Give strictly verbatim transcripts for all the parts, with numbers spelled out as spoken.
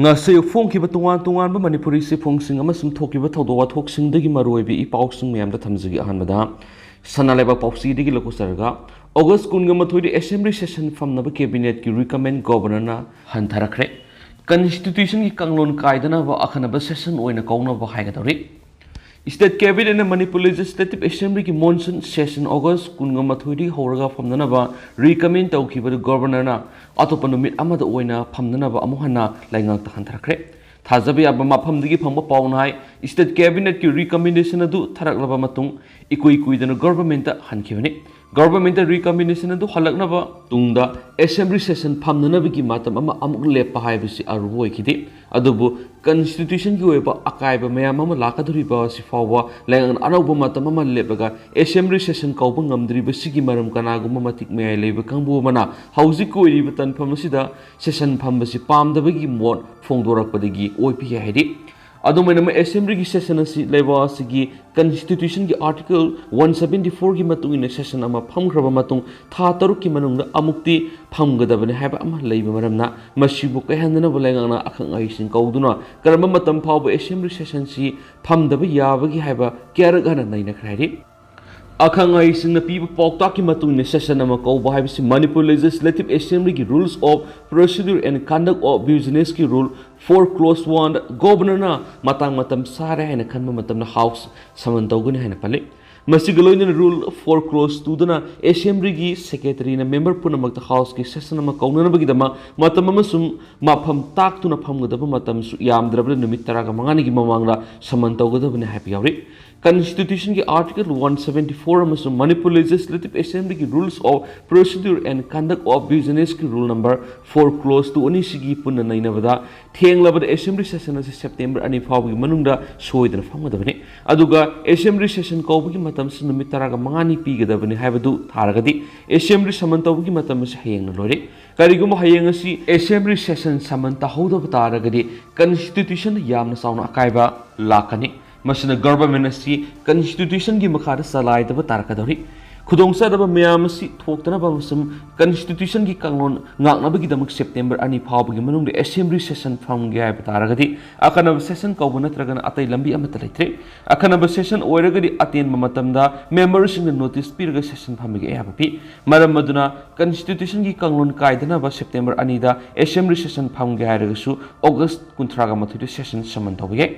ꯉꯁꯤ ꯐꯣꯡꯈꯤꯕ ꯇꯣꯉꯥꯟ ꯇꯣꯉꯥꯟꯕ ꯃꯅꯤꯄꯨꯔꯤ ꯆꯦꯐꯣꯡꯁꯤꯡ ꯑꯃꯁꯨꯡ ꯊꯣꯛꯈꯤꯕ ꯊꯧꯗꯣꯛ ꯋꯥꯊꯣꯛꯁꯤꯡꯗꯒꯤ ꯃꯔꯨꯑꯣꯏꯕ ꯏ ꯄꯥꯎꯁꯤꯡ ꯃꯌꯥꯝꯗ ꯊꯝꯖꯒꯦ꯫ ꯑꯍꯥꯟꯕꯗ ꯁꯅꯥ ꯂꯩꯕꯥꯛ ꯄꯥꯎꯆꯦꯗꯒꯤ ꯂꯧꯊꯣꯛꯆꯔꯒ, ꯑꯣꯒꯁ ꯀꯨꯟꯒ ꯃꯥꯊꯣꯏꯗ assembly session ꯐꯝꯅꯕ cabinetꯀꯤ recommend governorꯅ ꯍꯟꯊꯔꯛꯈ꯭ꯔꯦ꯫ Constitutionꯒꯤ ꯀꯥꯡꯂꯣꯟ ꯀꯥꯏꯗꯅꯕ ꯑꯈꯟꯅꯕ session ꯑꯣꯏꯅ ꯀꯧꯅꯕ ꯍꯥꯏꯒꯗꯧꯔꯤ꯫ State cabinetꯅ ꯃꯅꯤꯄꯨꯔ Legislative Assemblyꯒꯤ monsoon session ꯑꯣꯒꯁ ꯀꯨꯟꯒ ꯃꯥꯊꯣꯏꯗꯒꯤ ꯍꯧꯔꯒ ꯐꯝꯅꯅꯕ recommend ꯇꯧꯈꯤꯕꯗꯨ governorꯅ ꯑꯇꯣꯞꯄ ꯅꯨꯃꯤꯠ ꯑꯃꯗ ꯑꯣꯏꯅ ꯐꯝꯅꯅꯕ ꯑꯃꯨꯛ ꯍꯟꯅ ꯂꯩꯉꯥꯛꯇ ꯍꯟꯊꯔꯛꯈ꯭ꯔꯦ꯫ ꯊꯥꯖꯕ ꯌꯥꯕ ꯃꯐꯝꯗꯒꯤ ꯐꯪꯕ ꯄꯥꯎꯅ ꯍꯥꯏ, state cabinetꯀꯤ recommendation ꯑꯗꯨ ꯊꯥꯔꯛꯂꯕ ꯃꯇꯨꯡ ꯏꯀꯨꯏ ꯀꯨꯏꯗꯅ governmentꯇ ꯍꯟꯈꯤꯕꯅꯤ꯫ Governmentꯇ recommendation ꯑꯗꯨ ꯍꯜꯂꯛꯅꯕ ꯇꯨꯡꯗ assembly session ꯐꯝꯅꯅꯕꯒꯤ ꯃꯇꯝ ꯑꯃ ꯑꯃꯨꯛ ꯂꯦꯞꯄ ꯍꯥꯏꯕꯁꯤ ꯑꯔꯨꯕ ꯑꯣꯏꯈꯤꯗꯦ꯫ ꯑꯗꯨꯕꯨ Constitutionꯒꯤ ꯑꯣꯏꯕ ꯑꯀꯥꯏꯕ ꯃꯌꯥꯝ ꯑꯃ ꯂꯥꯛꯀꯗꯧꯔꯤꯕ ꯑꯁꯤ ꯐꯥꯎꯕ ꯂꯩꯉꯥꯛꯅ ꯑꯅꯧꯕ ꯃꯇꯝ ꯑꯃ ꯂꯦꯞꯂꯒ assembly session ꯀꯧꯕ ꯉꯝꯗ꯭ꯔꯤꯕꯁꯤꯒꯤ ꯃꯔꯝ ꯀꯅꯥꯒꯨꯝꯕ ꯃꯇꯤꯛ ꯃꯌꯥꯏ ꯂꯩꯕ ꯀꯥꯡꯕꯨ ꯑꯃꯅ ꯍꯧꯖꯤꯛꯀꯤ ꯑꯣꯏꯔꯤꯕ ꯇꯥꯟꯐꯝ ꯑꯁꯤꯗ session ꯐꯝꯕꯁꯤ ꯄꯥꯝꯗꯕꯒꯤ ꯃꯣꯠ ꯐꯣꯡꯗꯣꯔꯛꯄꯗꯒꯤ ꯑꯣꯏꯕ ꯌꯥꯏ ꯍꯥꯏꯔꯤ꯫ ꯑꯗꯨꯃꯥꯏꯅ assemblyꯒꯤ session ꯑꯁꯤ ꯂꯩꯕꯥꯛ ꯑꯁꯤꯒꯤ Constitutionꯒꯤ article one seventy fourꯒꯤ ꯃꯇꯨꯡ ꯏꯟꯅ session ꯑꯃ ꯐꯝꯈ꯭ꯔꯕ ꯃꯇꯨꯡ ꯊꯥ ꯇꯔꯨꯛꯀꯤ ꯃꯅꯨꯡꯗ ꯑꯃꯨꯛꯇꯤ ꯐꯝꯒꯗꯕꯅꯤ ꯍꯥꯏꯕ ꯑꯃ ꯂꯩꯕ ꯃꯔꯝꯅ ꯃꯁꯤꯕꯨ ꯀꯥꯏꯍꯟꯗꯅꯕ ꯂꯩꯉꯥꯛꯅ ꯑꯈꯪ ꯑꯍꯩꯁꯤꯡ ꯀꯧꯗꯨꯅ ꯀꯔꯝꯕ ꯃꯇꯝ ꯐꯥꯎꯕ assembly sessionꯁꯤ ꯐꯝꯗꯕ ꯌꯥꯕꯒꯦ ꯍꯥꯏꯕ ꯀꯌꯥꯔꯛ ꯍꯟꯅ ꯅꯩꯅꯈ꯭ꯔꯦ ꯍꯥꯏꯔꯤ꯫ ꯑꯈꯪ ꯑꯍꯩꯁꯤꯡꯅ ꯄꯤꯕ ꯄꯥꯎꯇꯥꯛꯀꯤ ꯃꯇꯨꯡ ꯏꯟꯅ session ꯑꯃ ꯀꯧꯕ ꯍꯥꯏꯕꯁꯤ Manipur Legislative Assemblyꯒꯤ Rules of Procedure and Conduct of Businessꯀꯤ rule four clause oneꯗ governorꯅ ꯃꯇꯥꯡ ꯃꯇꯝ ꯆꯥꯔꯦ ꯍꯥꯏꯅ ꯈꯟꯕ ꯃꯇꯝꯗ house summon ꯇꯧꯒꯅꯤ ꯍꯥꯏꯅ ꯄꯜꯂꯤ꯫ ꯃꯁꯤꯒ ꯂꯣꯏꯅꯅ rule four clause twoꯗꯅ assemblyꯒꯤ secretaryꯅ member ꯄꯨꯝꯅꯃꯛꯇ houseꯀꯤ session ꯑꯃ ꯀꯧꯅꯅꯕꯒꯤꯗꯃꯛ ꯃꯇꯝ ꯑꯃꯁꯨꯡ ꯃꯐꯝ ꯇꯥꯛꯇꯨꯅ ꯐꯝꯒꯗꯕ ꯃꯇꯝꯁꯨ ꯌꯥꯝꯗ꯭ꯔꯕꯗ ꯅꯨꯃꯤꯠ ꯇꯔꯥꯒ ꯃꯉꯥꯅꯤꯒꯤ ꯃꯃꯥꯡꯗ summon ꯇꯧꯒꯗꯕꯅꯤ ꯍꯥꯏꯕ ꯌꯥꯎꯔꯤ꯫ Constitutionꯒꯤ article one seventy four ꯑꯃꯁꯨꯡ Manipur Legislative Assemblyꯒꯤ Rules of Procedure and Conduct of Businessꯀꯤ rule number four clause two ꯑꯅꯤꯁꯤꯒꯤ ꯄꯨꯟꯅ ꯅꯩꯅꯕꯗ ꯊꯦꯡꯂꯕꯗ assembly session ꯑꯁꯤ September ꯑꯅꯤ ꯐꯥꯎꯕꯒꯤ ꯃꯅꯨꯡꯗ ꯁꯣꯏꯗꯅ ꯐꯝꯒꯗꯕꯅꯤ꯫ ꯑꯗꯨꯒ assembly session ꯀꯧꯕꯒꯤ ꯃꯇꯝꯁꯨ ꯅꯨꯃꯤꯠ ꯇꯔꯥꯒ ꯃꯉꯥꯅꯤ ꯄꯤꯒꯗꯕꯅꯤ ꯍꯥꯏꯕꯗꯨ ꯊꯥꯔꯒꯗꯤ assembly summon ꯇꯧꯕꯒꯤ ꯃꯇꯝ ꯑꯁꯤ ꯍꯌꯦꯡꯅ ꯂꯣꯏꯔꯦ꯫ ꯀꯔꯤꯒꯨꯝꯕ ꯍꯌꯦꯡ ꯑꯁꯤ assembly session summon ꯇꯧꯍꯧꯗꯕ ꯇꯥꯔꯒꯗꯤ Constitutionꯗ ꯌꯥꯝꯅ ꯆꯥꯎꯅ ꯑꯀꯥꯏꯕ ꯂꯥꯛꯀꯅꯤ꯫ ꯃꯁꯤꯅ government ꯑꯁꯤ Constitutionꯒꯤ ꯃꯈꯥꯗ ꯆꯂꯥꯏꯗꯕ ꯇꯥꯔꯛꯀꯗꯧꯔꯤ꯫ ꯈꯨꯗꯣꯡꯆꯥꯗꯕ ꯃꯌꯥꯝ ꯑꯁꯤ ꯊꯣꯛꯇꯅꯕ ꯑꯃꯁꯨꯡ ꯀꯟꯁꯇꯤꯇ꯭ꯌꯨꯁꯟꯒꯤ ꯀꯥꯡꯂꯣꯟ ꯉꯥꯛꯅꯕꯒꯤꯗꯃꯛ ꯁꯦꯞꯇꯦꯝꯕꯔ ꯑꯅꯤ ꯐꯥꯎꯕꯒꯤ ꯃꯅꯨꯡꯗ ꯑꯦꯁꯦꯝꯕ꯭ꯂꯤ ꯁꯦꯁꯟ ꯐꯝꯒꯦ ꯍꯥꯏꯕ ꯇꯥꯔꯒꯗꯤ, ꯑꯈꯟꯅꯕ ꯁꯦꯁꯟ ꯀꯧꯕ ꯅꯠꯇ꯭ꯔꯒꯅ ꯑꯇꯩ ꯂꯝꯕꯤ ꯑꯃꯠꯇ ꯂꯩꯇ꯭ꯔꯦ꯫ ꯑꯈꯟꯅꯕ ꯁꯦꯁꯟ ꯑꯣꯏꯔꯒꯗꯤ ꯑꯇꯦꯟꯕ ꯃꯇꯝꯗ ꯃꯦꯝꯕꯔꯁꯤꯡꯅ ꯅꯣꯇꯤꯁ ꯄꯤꯔꯒ ꯁꯦꯁꯟ ꯐꯝꯕꯒꯤ ꯑꯌꯥꯕ ꯄꯤ꯫ ꯃꯔꯝ ꯑꯗꯨꯅ ꯀꯟꯁꯇꯤꯇ꯭ꯌꯨꯁꯟꯒꯤ ꯀꯥꯡꯂꯣꯟ ꯀꯥꯏꯗꯅꯕ ꯁꯦꯞꯇꯦꯝꯕꯔ ꯑꯅꯤꯗ ꯑꯦꯁꯦꯝꯕ꯭ꯂꯤ ꯁꯦꯁꯟ ꯐꯝꯒꯦ ꯍꯥꯏꯔꯒꯁꯨ ꯑꯣꯒꯁ ꯀꯨꯟꯊ꯭ꯔꯥꯒ ꯃꯥꯊꯣꯏꯗ ꯁꯦꯁꯟ ꯁꯝꯃꯟ ꯇꯧꯕ ꯌꯥꯏ꯫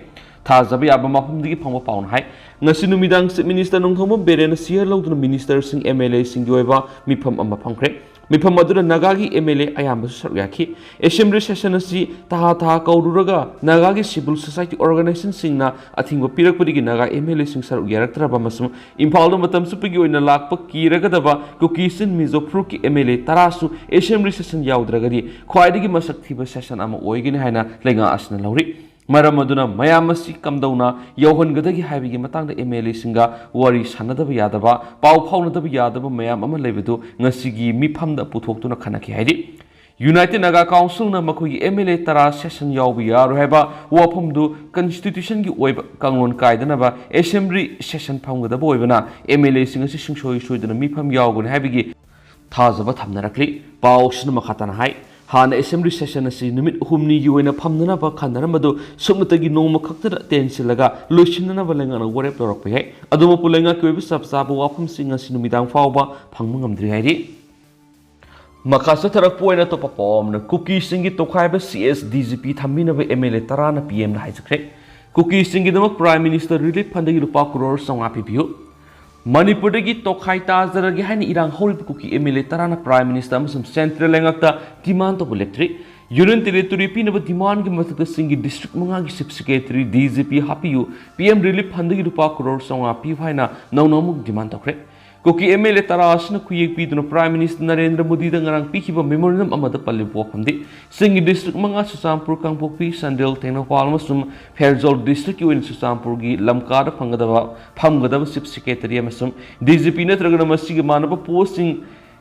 ꯊꯥꯖꯕ ꯌꯥꯕ ꯃꯐꯝꯗꯒꯤ ꯐꯪꯕ ꯄꯥꯎꯅ ꯍꯥꯏ꯫ ꯉꯁꯤ ꯅꯨꯃꯤꯗꯥꯡ ꯆꯤꯐ ꯃꯤꯅꯤꯁꯇꯔ ꯅꯣꯡꯊꯣꯝꯕꯝ ꯕꯤꯔꯦꯟꯅ ꯁꯤꯌꯔ ꯂꯧꯗꯨꯅ ꯃꯤꯅꯤꯁꯇꯔꯁꯤꯡ, ꯑꯦꯝ ꯑꯦꯜ ꯑꯦꯁꯤꯡꯒꯤ ꯑꯣꯏꯕ ꯃꯤꯐꯝ ꯑꯃ ꯐꯝꯈ꯭ꯔꯦ꯫ ꯃꯤꯐꯝ ꯑꯗꯨꯗ ꯅꯥꯒꯥꯒꯤ ꯑꯦꯝ ꯑꯦꯜ ꯑꯦ ꯑꯌꯥꯝꯕꯁꯨ ꯁꯔꯨꯛ ꯌꯥꯈꯤ꯫ ꯑꯦꯁꯦꯝꯕ꯭ꯂꯤ ꯁꯦꯁꯟ ꯑꯁꯤ ꯇꯍꯥ ꯇꯍꯥ ꯀꯧꯔꯨꯔꯒ ꯅꯥꯒꯥꯒꯤ ꯁꯤꯚꯤꯜ ꯁꯣꯁꯥꯏꯇꯤ ꯑꯣꯔꯒꯅꯥꯏꯖꯦꯁꯟꯁꯤꯡꯅ ꯑꯊꯤꯡꯕ ꯄꯤꯔꯛꯄꯗꯒꯤ ꯅꯥꯒꯥ ꯑꯦꯝ ꯑꯦꯜ ꯑꯦꯁꯤꯡ ꯁꯔꯨꯛ ꯌꯥꯔꯛꯇ꯭ꯔꯕ ꯑꯃꯁꯨꯡ ꯏꯝꯐꯥꯜꯗ ꯃꯇꯝ ꯆꯨꯞꯄꯒꯤ ꯑꯣꯏꯅ ꯂꯥꯛꯄ ꯀꯤꯔꯒꯗꯕ ꯀꯨꯀꯤ ꯆꯤꯟ ꯃꯤꯖꯣ ꯐꯨꯔꯨꯞꯀꯤ ꯑꯦꯝ ꯑꯦꯜ ꯑꯦ ꯇꯔꯥꯁꯨ ꯑꯦꯁꯦꯝꯕ꯭ꯂꯤ ꯁꯦꯁꯟ ꯌꯥꯎꯗ꯭ꯔꯒꯗꯤ ꯈ꯭ꯋꯥꯏꯗꯒꯤ ꯃꯁꯛ ꯊꯤꯕ ꯁꯦꯁꯟ ꯑꯃ ꯑꯣꯏꯒꯅꯤ ꯍꯥꯏꯅ ꯂꯩꯉꯥꯛ ꯑꯁꯤꯅ ꯂꯧꯔꯤ꯫ ꯃꯔꯝ ꯑꯗꯨꯅ ꯃꯌꯥꯝ ꯑꯁꯤ ꯀꯝꯗꯧꯅ ꯌꯧꯍꯟꯒꯗꯒꯦ ꯍꯥꯏꯕꯒꯤ ꯃꯇꯥꯡꯗ ꯑꯦꯝ ꯑꯦꯜ ꯑꯦꯁꯤꯡꯒ ꯋꯥꯔꯤ ꯁꯥꯟꯅꯗꯕ ꯌꯥꯗꯕ, ꯄꯥꯎ ꯐꯥꯎꯅꯗꯕ ꯌꯥꯗꯕ ꯃꯌꯥꯝ ꯑꯃ ꯂꯩꯕꯗꯨ ꯉꯁꯤꯒꯤ ꯃꯤꯐꯝꯗ ꯄꯨꯊꯣꯛꯇꯨꯅ ꯈꯟꯅꯈꯤ ꯍꯥꯏꯔꯤ꯫ ꯌꯨꯅꯥꯏꯇꯦꯗ ꯅꯥꯒꯥ ꯀꯥꯎꯟꯁꯤꯜꯅ ꯃꯈꯣꯏꯒꯤ ꯑꯦꯝ ꯑꯦꯜ ꯑꯦ ꯇꯔꯥ ꯁꯦꯁꯟ ꯌꯥꯎꯕ ꯌꯥꯔꯣꯏ ꯍꯥꯏꯕ ꯋꯥꯐꯝꯗꯨ ꯀꯟꯁꯇꯤꯇ꯭ꯌꯨꯁꯟꯒꯤ ꯑꯣꯏꯕ ꯀꯥꯡꯂꯣꯟ ꯀꯥꯏꯗꯅꯕ ꯑꯦꯁꯦꯝꯕ꯭ꯂꯤ ꯁꯦꯁꯟ ꯐꯝꯒꯗꯕ ꯑꯣꯏꯕꯅ ꯑꯦꯝ ꯑꯦꯜ ꯑꯦꯁꯤꯡ ꯑꯁꯤ ꯁꯨꯡꯁꯣꯏ ꯁꯣꯏꯗꯅ ꯃꯤꯐꯝ ꯌꯥꯎꯒꯅꯤ ꯍꯥꯏꯕꯒꯤ ꯊꯥꯖꯕ ꯊꯝꯅꯔꯛꯂꯤ꯫ ꯄꯥꯎꯁꯤꯅ ꯃꯈꯥ ꯇꯥꯅ ꯍꯥꯏ, ꯍꯥꯟꯅ ꯑꯦꯁꯦꯝꯕ꯭ꯂꯤ ꯁꯦꯁꯟ ꯑꯁꯤ ꯅꯨꯃꯤꯠ ꯍꯨꯝꯅꯤꯒꯤ ꯑꯣꯏꯅ ꯐꯝꯅꯅꯕ ꯈꯟꯅꯔꯝꯕꯗꯨ ꯁꯨꯞꯅꯇꯒꯤ ꯅꯣꯡꯃ ꯈꯛꯇꯗ ꯇꯦꯟꯁꯤꯜꯂꯒ ꯂꯣꯏꯁꯤꯟꯅꯅꯕ ꯂꯩꯉꯥꯛꯅ ꯋꯥꯔꯦꯞ ꯂꯧꯔꯛꯄ ꯌꯥꯏ꯫ ꯑꯗꯨꯃꯛꯄꯨ ꯂꯩꯉꯥꯛꯀꯤ ꯑꯣꯏꯕ ꯆꯞ ꯆꯥꯕ ꯋꯥꯐꯝꯁꯤꯡ ꯉꯁꯤ ꯅꯨꯃꯤꯗꯥꯡ ꯐꯥꯎꯕ ꯐꯪꯕ ꯉꯝꯗ꯭ꯔꯤ ꯍꯥꯏꯔꯤ꯫ ꯃꯈꯥ ꯆꯠꯊꯔꯛꯄ ꯑꯣꯏꯅ ꯑꯇꯣꯞꯄ ꯄꯥꯎ ꯑꯃꯅ, ꯀꯨꯀꯤꯁꯤꯡꯒꯤ ꯇꯣꯈꯥꯏꯕ C S D G P ꯊꯝꯕꯤꯅꯕ ꯑꯦꯝ ꯑꯦꯜ ꯑꯦ ꯇꯔꯥꯅ ꯄꯤ ꯑꯦꯝꯗ ꯍꯥꯏꯖꯈ꯭ꯔꯦ꯫ ꯀꯨꯀꯤꯁꯤꯡꯒꯤꯗꯃꯛ ꯄ꯭ꯔꯥꯏꯝ ꯃꯤꯅꯤꯁꯇꯔ ꯔꯤꯂꯤꯐ ꯐꯟꯗꯒꯤ ꯂꯨꯄꯥ ꯀ꯭ꯔꯣꯔ ꯆꯥꯝꯃꯉꯥ ꯄꯤꯕꯤꯌꯨ꯫ ꯃꯅꯤꯄꯨꯔꯗꯒꯤ ꯇꯣꯈꯥꯏ ꯇꯥꯖꯔꯒꯦ ꯍꯥꯏꯅ ꯏꯔꯥꯡ ꯍꯧꯔꯤꯕ ꯀꯨꯀꯤ ꯑꯦꯝ ꯑꯦꯜ ꯑꯦ ꯇꯔꯥꯅ ꯄ꯭ꯔꯥꯏꯝ ꯃꯤꯅꯤꯁꯇꯔ ꯑꯃꯁꯨꯡ ꯁꯦꯟꯇ꯭ꯔꯦꯜ ꯂꯩꯉꯥꯛꯇ ꯗꯤꯃꯥꯟ ꯇꯧꯕ ꯂꯦꯞꯇ꯭ꯔꯤ꯫ ꯌꯨꯅꯤꯌꯟ ꯇꯦꯔꯤꯇꯣꯔꯤ ꯄꯤꯅꯕ ꯗꯤꯃꯥꯟꯒꯤ ꯃꯊꯛꯇ ꯆꯤꯡꯒꯤ ꯗꯤꯁꯇ꯭ꯔꯤꯛ ꯃꯉꯥꯒꯤ ꯆꯤꯐ ꯁꯦꯀ꯭ꯔꯦꯇꯔꯤ, ꯗꯤ ꯖꯤ ꯄꯤ ꯍꯥꯞꯄꯤꯌꯨ, ꯄꯤ ꯑꯦꯝ ꯔꯤꯂꯤꯐ ꯐꯟꯗꯒꯤ ꯂꯨꯄꯥ ꯀ꯭ꯔꯣꯔ ꯆꯥꯝꯃꯉꯥ ꯄꯤꯌꯨ ꯍꯥꯏꯅ ꯅꯧꯅ ꯑꯃꯨꯛ ꯗꯤꯃꯥꯟ ꯇꯧꯈ꯭ꯔꯦ꯫ ꯀꯨꯀꯤ ꯑꯦꯝ ꯑꯦꯜ ꯑꯦ ꯇꯔꯥ ꯑꯁꯤꯅ ꯈꯨꯌꯦꯛ ꯄꯤꯗꯨꯅ ꯄ꯭ꯔꯥꯏꯝ ꯃꯤꯅꯤꯁꯇꯔ ꯅꯔꯦꯟꯗ꯭ꯔ ꯃꯣꯗꯤꯗ ꯉꯔꯥꯡ ꯄꯤꯈꯤꯕ ꯃꯦꯃꯣꯔꯦꯟꯗꯝ ꯑꯃꯗ ꯄꯜꯂꯤꯕ ꯋꯥꯐꯝꯗꯤ, ꯆꯤꯡꯒꯤ ꯗꯤꯁꯇ꯭ꯔꯤꯛ ꯃꯉꯥ, ꯆꯨꯔꯆꯥꯟꯄꯨꯔ, ꯀꯥꯡꯄꯣꯛꯄꯤ, ꯆꯥꯟꯗꯦꯜ, ꯇꯦꯡꯅꯧꯄꯥꯜ ꯑꯃꯁꯨꯡ ꯐꯦꯔꯖꯥꯎꯜ ꯗꯤꯁꯇ꯭ꯔꯤꯛꯀꯤ ꯑꯣꯏꯅ ꯆꯨꯔꯆꯥꯟꯄꯨꯔꯒꯤ ꯂꯝꯀꯥꯗ ꯐꯪꯒꯗꯕ, ꯐꯝꯒꯗꯕ ꯆꯤꯐ ꯁꯦꯀ꯭ꯔꯦꯇꯔꯤ ꯑꯃꯁꯨꯡ ꯗꯤ ꯖꯤ ꯄꯤ ꯅꯠꯇ꯭ꯔꯒꯅ ꯃꯁꯤꯒꯤ ꯃꯥꯟꯅꯕ ꯄꯣꯁꯁꯤꯡ